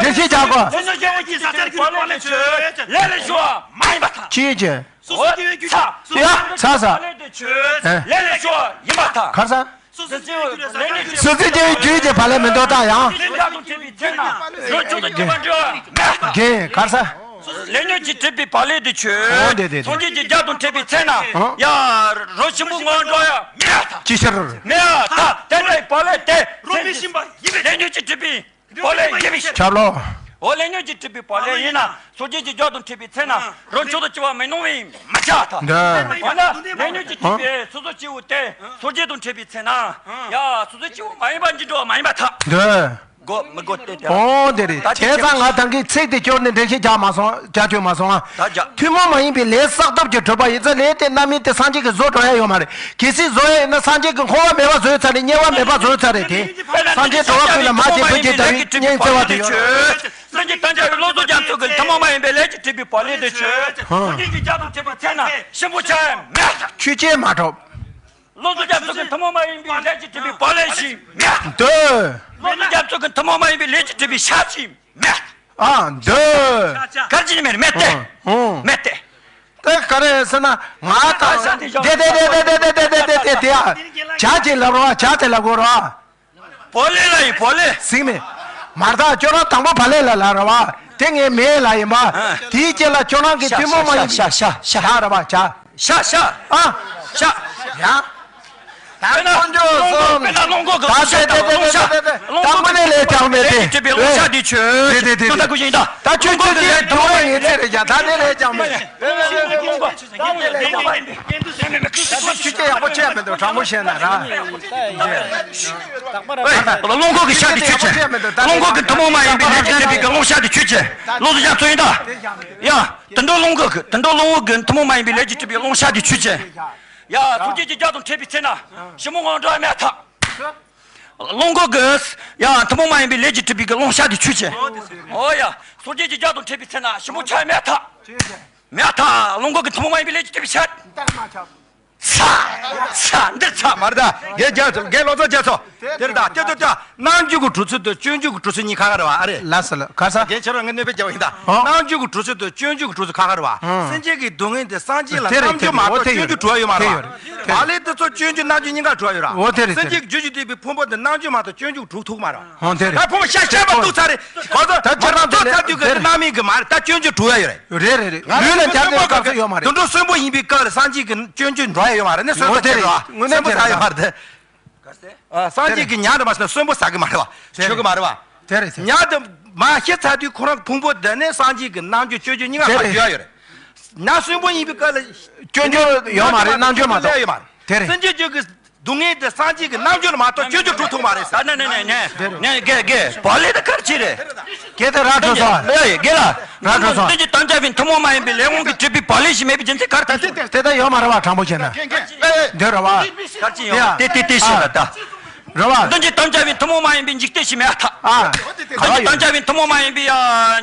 འགྲེལ་བཤད་བྱ་དགོས། སོ་སོ་སྐྱེ་བོའི་རྒྱུད་ས་ཆར་གྱུར་པའི་བག་ལེབ་མཆོད། ལས་ལས་བྱུང་བ་མ་ཡིན་པར་ཐལ། ཅི་ཡོད་ཀྱི། སོ་སོ་སྐྱེ་བོའི་རྒྱུད་ས། ཡ། ས་ས། བག་ལེབ་དེ་མཆོད། ལས་ལས་བྱུང་བ་ཡིན་པར་ཐལ། གར་ས། སོ་སོ་སྐྱེ་བོའི་རྒྱུད་ས་ཆར་གྱུར། སོ་སོ་སྐྱེ་བོའི་རྒྱུད་ཀྱི་བག་ལེབ་མི་འདོད་ད་ཡང་། རྒྱ་དང་འཕྲད་པའི་ཚེ་ན། རོ་ཆུང་དུ་སྐྱེ་བ་འགྲོ་བ་མེད། རྒན་གར་ས། ལས་ཉོན་གྱིས་བསྒྲིབས་པའི་བག་ལེབ་དེ་མཆོད། འོ་དེ་དེ་དེ། སངས་རྒྱས་ཀྱི་ལྗགས་དང་འཕྲད་པའི་ཚེ་ན། ཡ། རོ་ཞིམ་པོ་ངོ་འགྲོ་ཡ་མེད་ཐལ། ཅི་ཕྱིར། མེད་ཐལ། དེ་འདྲའི་བག་ལེབ་དེ་རོ་མི་ཞིམ་པ་ཡིན་པའི་ལས་ཉོན་གྱིས་བསྒྲིབས་པའི་བག་ལེབ་ཡིན་པའི་ཕྱིར། ཆ་ལོ། འོ་ལས་ཉོན་གྱིས་བསྒྲིབས་པའི་བག་ལེབ་ཡིན་ན་སངས་རྒྱས་ཀྱི་ལྗགས་དང་འཕྲད་པའི་ཚེ་ན་རོ་མཆོག་ཏུ་སྐྱེ་བ་མི་སྣང་བས་མི་ཁྱབ་ཐལ། འདི། འོ་ན་ལས་ཉོན་གྱིས་བསྒྲིབས་པའི་སོ་སོ་སྐྱེ་བོ་དེ་སངས་རྒྱས་དང་འཕྲད་པའི་ཚེ་ན་ཡ་སོ་སོ་སྐྱེ་བོ་མ་ཡིན་པ་འཇིག་འགྲོ་བ་མ་ཡིན་པར་ཐལ། འདི། གོ་མི་གོ་དེ་དེ། ཨོ་དེ་རེད། ད་བྱས་ཙང་ང་ད་གིན་ཚིག་དེ་སྐྱོར་ནས་འགྲེལ་བཤད་རྒྱག་མ་སོང་། རྒྱག་ཐུབ་མ་སོང་ཨ། ད་རྒྱག་ཐུན་མོང་མ་ཡིན་པའི་ལས་བསགས་སྟོབས་ཀྱིས་གྲུབ་པ་ཡིན་ཙང་ལས་དེ་རྣམ་སྨིན་དེ་སངས་རྒྱས་ཀྱིས་བཟོ་འགྲོ་ཡ་ཡོད་མ་རེད། གལ་སྲིད་བཟོ་ཡ་ཡིན་ན་སངས་རྒྱས་ཀྱིས་འཁོར་བ་མེད་པ་བཟོས་ཚར་རེད། དམྱལ་བ་མེད་པ་བཟོས་ཚར་རེད་དེ། སངས་རྒྱས་འགྲོ་བ་ཀུན་ལ་མ་སྐྱེས་བུ་སྐྱེས་དང་སྙིང་བརྩེ་བ་དེ་ཡོད། ཀྱི་དམ་བཅའ་བའི་བློ་བཟང་རྒྱ་མཚོ་གི་ཐུན་མོང་མ་ཡིན་པའི་ལས་ཀྱིས་གྲུབ་པའི་བག་ལེབ་དེ་ཁྱོད། ཧུམ། སངས་རྒྱས་ཀྱི་ལྗགས་དང་འཕྲད་པའི་ཚེ་ན་ཞིམ་པོ་ཆགས་ཡ་མེད། ཁྱོད་ཀྱིས་མ་གྲུབ། བློ་བཟང་རྒྱ་མཚོ་གི་ཐུན་མོང་མ་ཡིན་པའི་ལས་ཀྱིས་གྲུབ་པའི་བག་ལེབ་ཞིག་མེད། འདོད། བློ་བཟང་རྒྱ་མཚོ་གི་ཐུན་མོང་མ་ཡིན་པའི་ལས་ཀྱིས་གྲུབ་པའི་ཞྭ་ཞིག་མེད། ཨ། འདོད། གར་ཅི་ནི་མེད། མེད་དེ། ཧུམ། མེད་དེ། དེ་ག་རེ་ཟེར་ན་ང་དང་དེ་དེ་དེ་དེ་ཡ། ཇ་ཅིག་ལབ་རོགས། ཇ་དེ་ལབ་དགོས་རོགས། བག་ལེབ་ལ་ཡི་བག་ལེབ། ཟིག་མེད། མར་ད་ཁྱོད་རང་དང་པོ་བག་ལེབ་ལ་ལབ་ར་བ། དེ་ངའི་མེད་ལ་ཡིན་པ། དེའི་རྗེས་ལ་ཁྱོད་རང་གི་ཤ་ཐུན་མོང་མ་ཡིན་ཤ་ཤ་ཤ་ཤ་ལ་ར་བ་ཇ། ཤ་ཤ། ཨ། ཤ། ཡ། ད་དཀོན་མཆོག་གསུམ། དཔེར་ན་རླུང་འཁོར་གྱི་ད་ལོང་ཤ་དེ་དེ་དང་རླུང་ཤ། དེ་དེ་དེ་རླུང་འཁོར་གྱི་ལས་ཀྱང་མེད་དེ། ལས་ཀྱིས་གྲུབ་པའི་རླུང་ཤ་དེ་ཁྱོད། དེ་དེ་དེ་དེ། ད་ཁུ་ཤིང་ད། ད་ཁྱོད་ཁྱོད་ཀྱི་ལས་དུ་བ་ཡིན་ཚེ་རེ་ཀྱང་ད་དེ་ལས་ཀྱང་མེད། རླུང་འཁོར་གྱི་ཤ་དེ་ཁྱོད་ཀྱི། རླུང་འཁོར་གྱི་ཤ་དེ་ཁྱོད་ཀྱི། རླུང་འཁོར་གྱི་ཐུན་མོང་མ་ཡིན་པའི་ལས་ཀྱིས་གྲུབ་པའི་རླུང་ཤ་དེ་ཁྱོད་ཀྱི། བློ་གཟུ་ཡང་ཚོ་ཡིན་ད། ཡ། དུད་འགྲོ་རླུང་འཁོར་གྱི། དུད་འགྲོ་རླུང་འཁོར་གྱི་ཐུན་མོང་མ་ཡིན་པའི་ལས་ཀྱིས་གྲུབ་པའི་རླུང་ཤ་དེ་ཁྱོད་ཀྱི། ཡ། སངས་རྒྱས་ཀྱི་ལྗགས་དང་འཕྲད་པའི་ཚེ་ན་ཞིམ་པོ་ངང་འགྲོ་ཡ་མེད་ཐག། རླུང་འཁོར་གྱི། ཡ། ཐུན་མོང་མ་ཡིན་པའི་ལས་ཀྱིས་གྲུབ་པའི་གི་རླུང་ཤ་དེ་ཁྱོད་ཀྱི། ཨོ་ཡ། སངས་རྒྱས་ཀྱི་ལྗགས་དང་འཕྲད་པའི་ཚེ་ན་ཞིམ་པོ་ཆགས་ཡ་མེད་ཐག། མེད་ཐག། རླུང་འཁོར་གྱི་ཐུན་མོང་མ་ཡིན་པའི་ལས་ཀྱིས་གྲུབ་པའི་ཤ། ཚ། ཚ། འདི་ཚ་མ་རེད་ད། རྒན་རྒྱ་མཚོ། རྒན་བློ་བཟང་རྒྱ་མཚོ། དེ་རེད་ད། དེ་ལྟ་ད། རྣམ་འགྱུར་གྱི་གྲུབ་ཚུལ་དང་སྤྱོད་འཇུག་གི་གྲུབ་ཚུལ་གཉིས་ཁ་ཁ་རེད་བ། ཨ་རེད། ལགས་སོ་ལགས། ག་ས། རྒན་ཁྱེད་རང་ངས་གནོད་པའི་རྒྱབ་ཡིན་ད། ཨོ། རྣམ་འགྱུར་གྱི་གྲུབ་ཚུལ་དང་སྤྱོད་འཇུག་གི་གྲུབ་ཚུལ་ཁ་ཁ་རེད་བ། ཨོ། སེམས་ཅན་གྱི་སྡུག་བསྔལ་དེ་སངས་རྒྱས་ལ་དེ་རེད། རྣམ་འགྱུར་མ་གཏོགས་སྤྱོད་འཇུག་གྲུབ་ཡ་ཡོད་མ་རེད་བ། ཨོ་དེ་རེད། བག་ལེབ་དེ་ཚོ་སྤྱོད་འཇུག་རྣམ་འགྱུར་གཉིས་ཀ་གྲུབ་ཡ་ཡོད་ར། ཨོ་དེ་རེད། སེམས་ཅན་གྱི་རྒྱུད་ཀྱི་སྡིག་པའི་ཕུང་པོ་དེ་རྣམ་འགྱུར་མ་གཏོགས་སྤྱོད་འཇུག་གྲུབ་ཐུབ་མ་རེད། ཨོ་དེ་རེད། ད་ཕུང་པོ་ཤ་ཤ་པ་གཏུག་ཚར་རེད། གོ་ཚོད། ད་ཁྱེད་རང་ཚོ་ཚར་དུས་ག་དེ་རྣམ་སྨིན་གྱི་མ་རེད། ད་སྤྱོད་འཇུག་གྲུབ་ཡ་ཡོད་རེད། རེད་རེད་རེད། ང་ལུས་ལ་ཚོ་འཇལ་སེམས་པོ་དགོས་སྐབས་སུ་ཡོད་མ་རེད། དུད་འགྲོ་གསོན་པོ་ཡིན་པའི་སྐབས་ལ་སངས་རྒྱས་ཀྱི་སྤྱོད་འཇུག་འགྲོ་ཡ་ཡོད་མ་རེད་ནས། གསོན་པོ་དེ་རེད། དེ་རེད་བ། དངོས་གནས་གསོན་པོ་དེ་ཟ་ཡོད་རེད། མ་རེད། ཨ། སངས་རྒྱས་ཀྱི་ཉ་འདྲ་མ་ཟ་ན་གསོན་པོ་ཟ་གི་མ་རེད་བ། དེ་རེད། མཆོད་གི་མ་རེད་བ། དེ་རེད་དེ། ཉ་དེ་མར་ཤི་ཚར་དུས་ཁོ་རང་གི་ཕུང་པོ་དེ་ནས་སངས་རྒྱས་ཀྱི་རྣལ་འབྱོར་སྤྱོད་འཇུག་གཉིས་ཀ་དེ་རེད། ཕར་འཇུ་ཡ་ཡོད་རེད། ཉ་གསོན་པོ་ཡིན་པའི་སྐབས་ལ་སྤྱོད་འཇུག་ཡོད་མ་རེད། རྣལ་འབྱོར་མ་གཏོགས། ཡོད་མ་རེད། དེ་རེད། སེམས་ཅན་རྒྱུད་ཀྱི་སྡུག་བསྔལ་དེ་སངས་རྒྱས་ཀྱི་རྣལ་འབྱོར་མ་གཏོགས་སྤྱོད་འཇུག་གྲུབ་ཐུབ་མ་རེད་ཟེར། ཨ། ནས་ནས་ནས་ནས་ནས་རྒན་རྒན་བག་ལེབ་དེ་ག་རེ་བྱས་རེད། རྒན་དེ་ར་འགྲོ་སོང་། ཨེ། རྒན་ལགས། ར་འགྲོ་སོང་། སྟོན་གྱི་དམ་བཅའ་བའི་ཐུན་མོང་མ་ཡིན་པའི་ལས་དབང་གིས་གྲུབ་པའི་བག་ལེབ་ཞིག་མེད་པའི་རྒྱུ་མཚན་ག་རེ་ད། དེ་དེ་ལྟར་ཡོད་མ་རེད་བ། དྲང་པོ་བྱས་ན། འདོད་རེད་བ། ག་རེ་ཡོད། དེ་དེ་དེ་ཞིག་ལ་ད། རེད་བ། སྟོན་གྱི་དམ་བཅའ་བའི་ཐུན་མོང་མ་ཡིན་པའི་འཇིག་རྟེན་ཞིག་མེད་ཐག། ཨ། སྟོན་གྱི་དམ་བཅའ་བའི་ཐུན་མོང་མ་ཡིན་པའི་ཡ་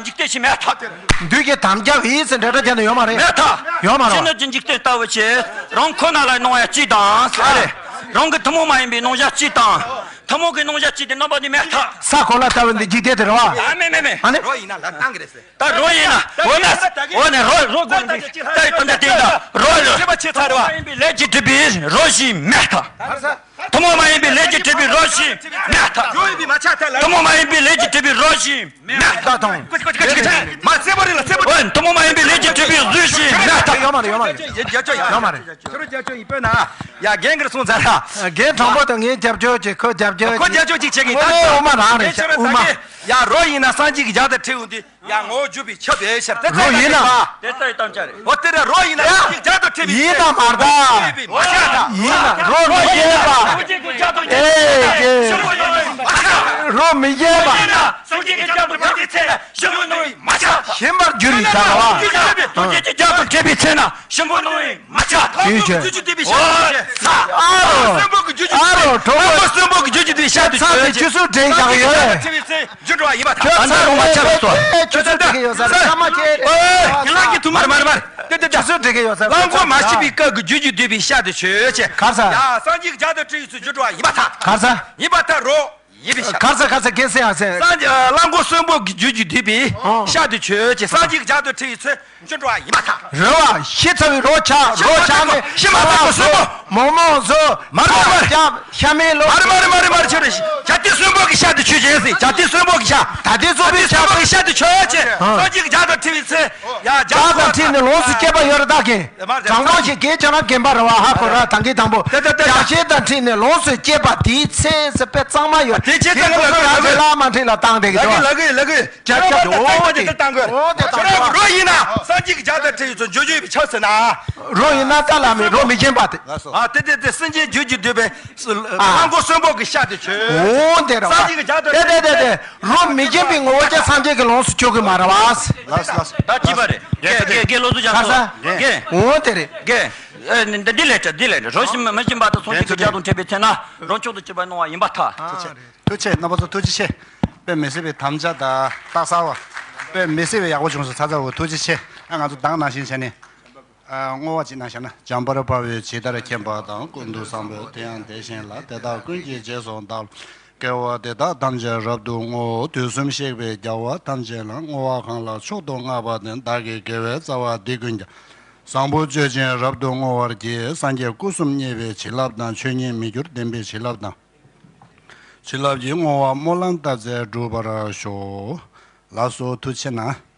འཇིག་རྟེན་ཞིག་མེད་ཐག། འདོད་ཀྱི་དམ་བཅའ་བའི་ཟེར་འབྲེལ་སྒྲ་བརྒྱབ་ན་ཡོད་མ་རེད། མེད་ཐག། ཡོད་མ་རེད་བ། ཕྱི་སྣོད་ཀྱི་འཇིག་རྟེན་ལྟ་བུ་ཆེ། རང་ཁོ་ན་ལ་སྣང་བ་གཅིག་དང་ཟེར་རེད། རང་གི་ཐུན་མོང་མ་ཡིན་པའི་སྣང་བཞག་གཅིག་དང་། ཐུན་མོང་གི་སྣང་བཞག་གཅིག་དེ་རྣམ་པ་གཉིས་མེད་ཐག། ས་གོ་ལ་ལྟ་བུ་འདི་འཇིག་རྟེན་དེ་རེད་བ། ཨ། མེད་མེད་མེད། ཨ་ནི། རོ་ཡིན་ན་ལ་བཏང་གི་རེད་ཟེར། ད་རོ་ཡིན་ན། འོ་ན། འོ་ན་རོ་རོ་དགོས་ནི། ད་ཡི་དམ་བཅའ་དེ་ཡིན་ད་རོ་རོ། ཤེས་པ་ཆེ་ཚར་བ། ཐུན་མོང་མ་ཡིན་པའི་ལས་ཀྱིས་གྲུབ་པའི་རོ་ཞིག་མེད་ཐག། ཐུན་མོང་མ་ཡིན་པའི་ལས་ཀྱིས་གྲུབ་པའི་རོ་ཞིག་མེད་ཐག། ཐུན་མོང་མ་ཡིན་པའི་ལས་ཀྱིས་གྲུབ་པའི་རོ་ཞིག་མེད་ཐག་དང་། མ་གསལ་པོ་རེད་ལ་གསལ་པོ། འོ། ཐུན་མོང་མ་ཡིན་པའི་ལས་ཀྱིས་གྲུབ་པའི་གཟུགས་ཤིག་མེད་ཐག། ཡོད་མ་རེད། ཡོད་མ་རེད། ཡོད་མ་རེད། ཁྱོད་རང་རྒྱབ་སྐྱོར་ཡིན་པས་ན། ཡ། རྒན་གིར་སོང་ཚར་ར། རྒན་དྲང་པོ་དང་ངས་རྒྱབ་སྐྱོར་བྱེད། ཁོ་རྒྱབ་སྐྱོར། ཁོ་རྒྱབ་སྐྱོར་ཅིག་བྱེད་ཀྱི་ཡིན། ད་དབུ་མ་རང་རེད། དབུ་མ། ཡ། རོ་ཡིན་ན་སངས་རྒྱས་ཀྱི་ལྗགས་དང་འཕྲད་ཡོང་དུས། ཡ། ངོ་བོ་འཇུག་པའི་ཆོས་དཔེ་ཤར། དེ་རོ་ཡིན་ན། དེ་ལྟ་ཡི་དམ་བཅའ་རེད། འོ་དེ་ར་རོ་ཡིན་ན་ཡ། སངས་རྒྱས་ཀྱི་ལྗགས་དང་འཕྲད་པའི། ཡིན་དང་མ་རེད་ད། མ་ཤར་ད། ཡིན་ན་རོ་མི་རྒྱས་པ། སངས་རྒྱས་ཀྱི་ལྗགས་དང་འཕྲད་པའི་ཚེ་ན་ཞིམ་པོ་ཡོད། མ་ཤར། རོ་མི་རྒྱས་པ། ཡིན་ན་སངས་རྒྱས་ཀྱི་ལྗགས་དང་འཕྲད་པའི་ཚེ་ན་ཞིམ་པོ་སྣང་བས་མ་ཆགས། ཞིམ་པར་འགྱུར་བའི་ཆ་ར་བ། སངས་རྒྱས་ཀྱི་ལྗགས་དང་འཕྲད་པའི་ཚེ་ན་ཞིམ་པོ་སྣང་བས་མ་ཆགས། ཡུལ་ཆོས། རྒྱུད་ཀྱི་སྡེ་པའི་ཤ། ཨ་རོ། གསོན་པོ་གི་རྒྱུད་ཀྱི། ཨ་རོ། གྲོགས་པོ། གསོན་པོ་གི་རྒྱུད་ཀྱི་སྡེ་པའི་ཤ་དེ་ཚ་དེ་ཆུ་ཚོད་འདྲེན་བཞག་ཡོད། འགྱུར་བ་ཡིན་པ་ཐག། ཁྱོད་ཚ་རུང་མ་ཆགས་སོ། ཆུ་ཚོད་འདྲེན་གི་ཡོད་ས་རེད། སྐར་མ་ཁྱེད། ཨོ། ཁྱེད་རང་གི་ཐུགས། མར་མར་མར། ཏེ་ཏེ་ཏེ། ཆུ་ཚོད་འདྲེན་གི་ཡོད་ས་རེད། གླང་གོག་མ་ཤི་བའི་སྐབས་ཀྱི་རྒྱུད་ཀྱི་སྡེ་པའི་ཤ་དེ་ཆོས་ཅན། གར་ས། ཡ། སངས་རྒྱས་ཀྱི་ལྗགས་དང་འཕྲད་ཡོད་ཚུལ་འགྱུར་བ་ཡིན་པ་ཐག། གར་ས། ཡིན་པ་ཐག་རོ། ཡིན་པའི་ཤ། གར་ས་གར་ས་རྒན་སེང་ཡང་སེང་། སངས་རྒྱས། གླང་གོག་གསོན་པོ་གི་རྒྱུད་ཀྱི་སྡེ་པའི། ཨོ། ཤ་དེ་ཆོས་ཅན། སངས་རྒྱས་ཀྱི་ལྗགས་དང་འཕྲད་ཡོད་ཚུལ་འགྱུར་བ་ཡིན་པ་ཐག། རེད་བ། ཤི་ཚར་བའི་རོ་ཆགས། རོ་ཆགས་ནས་ཤི་མ་ཐག་གོ་གསོན་པོ། མོག་མོག་བཟོ། མར་མར་མར། རྒྱབ་ཤ་མེད་ལོ། མར་མར་མར་མར་ཆོས་རེད། བྱ་ཏི་གསོན་པོ་གི་ཤ་དེ་ཆོས་ཅན་ཟེར། བྱ་ཏི་གསོན་པོ་གི་ཤ། ད་ལྟའི་གསོན་པོའི་ཤ་དེ། ཤ་དེ་ཆོས་ཅན། ཨ། སངས་རྒྱས་ཀྱི་ལྗགས་དང་འཕྲད་པའི་ཚེ། ཡ། ལྗགས་དང་འཕྲད་ནས་ལོངས་སུ་སྤྱད་པ་ཡོད་རེད་ད་གན། དྲང་པོ་ཞིག་གན་ཁྱེད་རང་རྒན་པ་རེད་བ། ཧ་གོ་ར། ད་གིན་དང་པོ། ད་ད་ད་ད། ལྗགས་ཤེས་དང་འཕྲད་ནས་ལོངས་སུ་སྤྱད་པ་དེའི་ཚེ་ཟེར་དཔེ་གཙང་མ་ཡོད། དེ་ཁྱེད་ཚང་གི་ལ་གོ་ལ་གོ་ལ་མ་འཕྲད་ལ་བཏང་བསྡད་གི་འདུག་བ། ལ་གི་ལ་གི། ཅ་ཅ། འོ་དེ་དེ་བཏང་དགོས། འོ་དེ་བཏང་དགོས། རོ་ཡིན་ན་སངས་རྒྱས་ཀྱི་ལྗགས་དང་འཕྲད་ཡོད་ཚུལ་འགྱུར་བ་ཡོད་པའི་ཆ་ཟེར་ན། རོ་ཡིན་ན་ད་ལ་མེད། རོ་མི་རྒན་པ་དེ། ཨ། དེ་དེ་དེ། སེམས་ཅན་རྒྱུད་ཀྱི་སྡེ་པའི། ཨ། གླང་གོག་གསོན་པོ་གི་ཤ་དེ་ཆོས། འོ་དེ་རེད་བ། སངས་རྒྱས་ཀྱི་ལྗགས་དང་འཕྲད། དེ་དེ་དེ། རོ་མི་རྒན་པའི་ངོ་བོ་ཅན་སངས་རྒྱས་ཀྱིས་ལོངས་སུ་སྤྱོད་གི་མ་རེད་བ། ལགས་སོ་ལགས་སོ། ད་ཅི་པ་རེད། རྒན་རྒན་རྒན་བློ་བཟང་རྒྱ་མཚོ། ཁ་ས། རྒན། འོ་དེ་རེད། རྒན། ཨེ། འདི་འདི་ལས་འདྲ། འདི་ལས་འདྲ། རོ་ཞིམ་མི་ཞིམ་པ་དང་། སངས་རྒྱས་ཀྱི་ལྗགས་དང་འཕྲད་པའི་ཚེ་ན་རོ་མཆོག་ཏུ་གྱུར་པ་སྣང་བ་ཡིན་པ་ཐག། ཨ། ཐུགས་རྗེ་ཆེ། ཐུགས་རྗེ་ཆེ། རྣམ་པ་ཚོ་ཐུགས་རྗེ་ཆེ། དཔེ་མི་སྲིད་པའི་དམ་བཅའ་དང་རྟགས་གསལ་བ། དཔེ་མི་སྲིད་པའི་ཡག་པོ་བྱུང་སོང་། ཚ་ཚ་འོ། ཐུགས་རྗེ་ཆེ། ཨ། ང་ཚོ་གདངས་ནང་བཞིན་བྱས་ནས། ཨ། བསྔོ་བ་ཅིག་གནང་བཞག་ན། འཇམ་དཔལ་དཔའ་བོས་ཇི་ལྟར་མཁྱེན་པ་དང་། ཀུན་ཏུ་བཟང་པོས་དེ་ཡང་དེ་བཞིན་ལ། དེ་དག་ཀུན་གྱི་རྗེས་སུ་བདག་སློབ། དགེ་བ་འདི་དག་ཐམས་ཅད་རབ་ཏུ་བསྔོ། དུས་གསུམ་གཤེགས་པའི་རྒྱལ་བ་ཐམས་ཅད་ལ། བསྔོ་བ་གང་ལ་མཆོག་ཏུ་བསྔགས་པ་དེས། བདག་གི་དགེ་བའི་རྩ་བ་འདི་ཀུན་ཀྱང་། བཟང་པོ་སྤྱོད་ཅིང་རབ་ཏུ་བསྔོ་བར་བགྱི། སངས་རྒྱས་སྐུ་གསུམ་བརྙེས་པའི་བྱིན་རླབས་དང་། ཆོས་ཉིད་མི་འགྱུར་བདེན་པའི་བྱིན་རླབས་དང་། བྱིན་རླབས་ཀྱིས་བསྔོ་བ་སྨོན་ལམ་བཏབ་ཚད་འགྲུབ་པར་ཤོག། ལགས་སོ། ཐུགས་རྗེ་གནང་།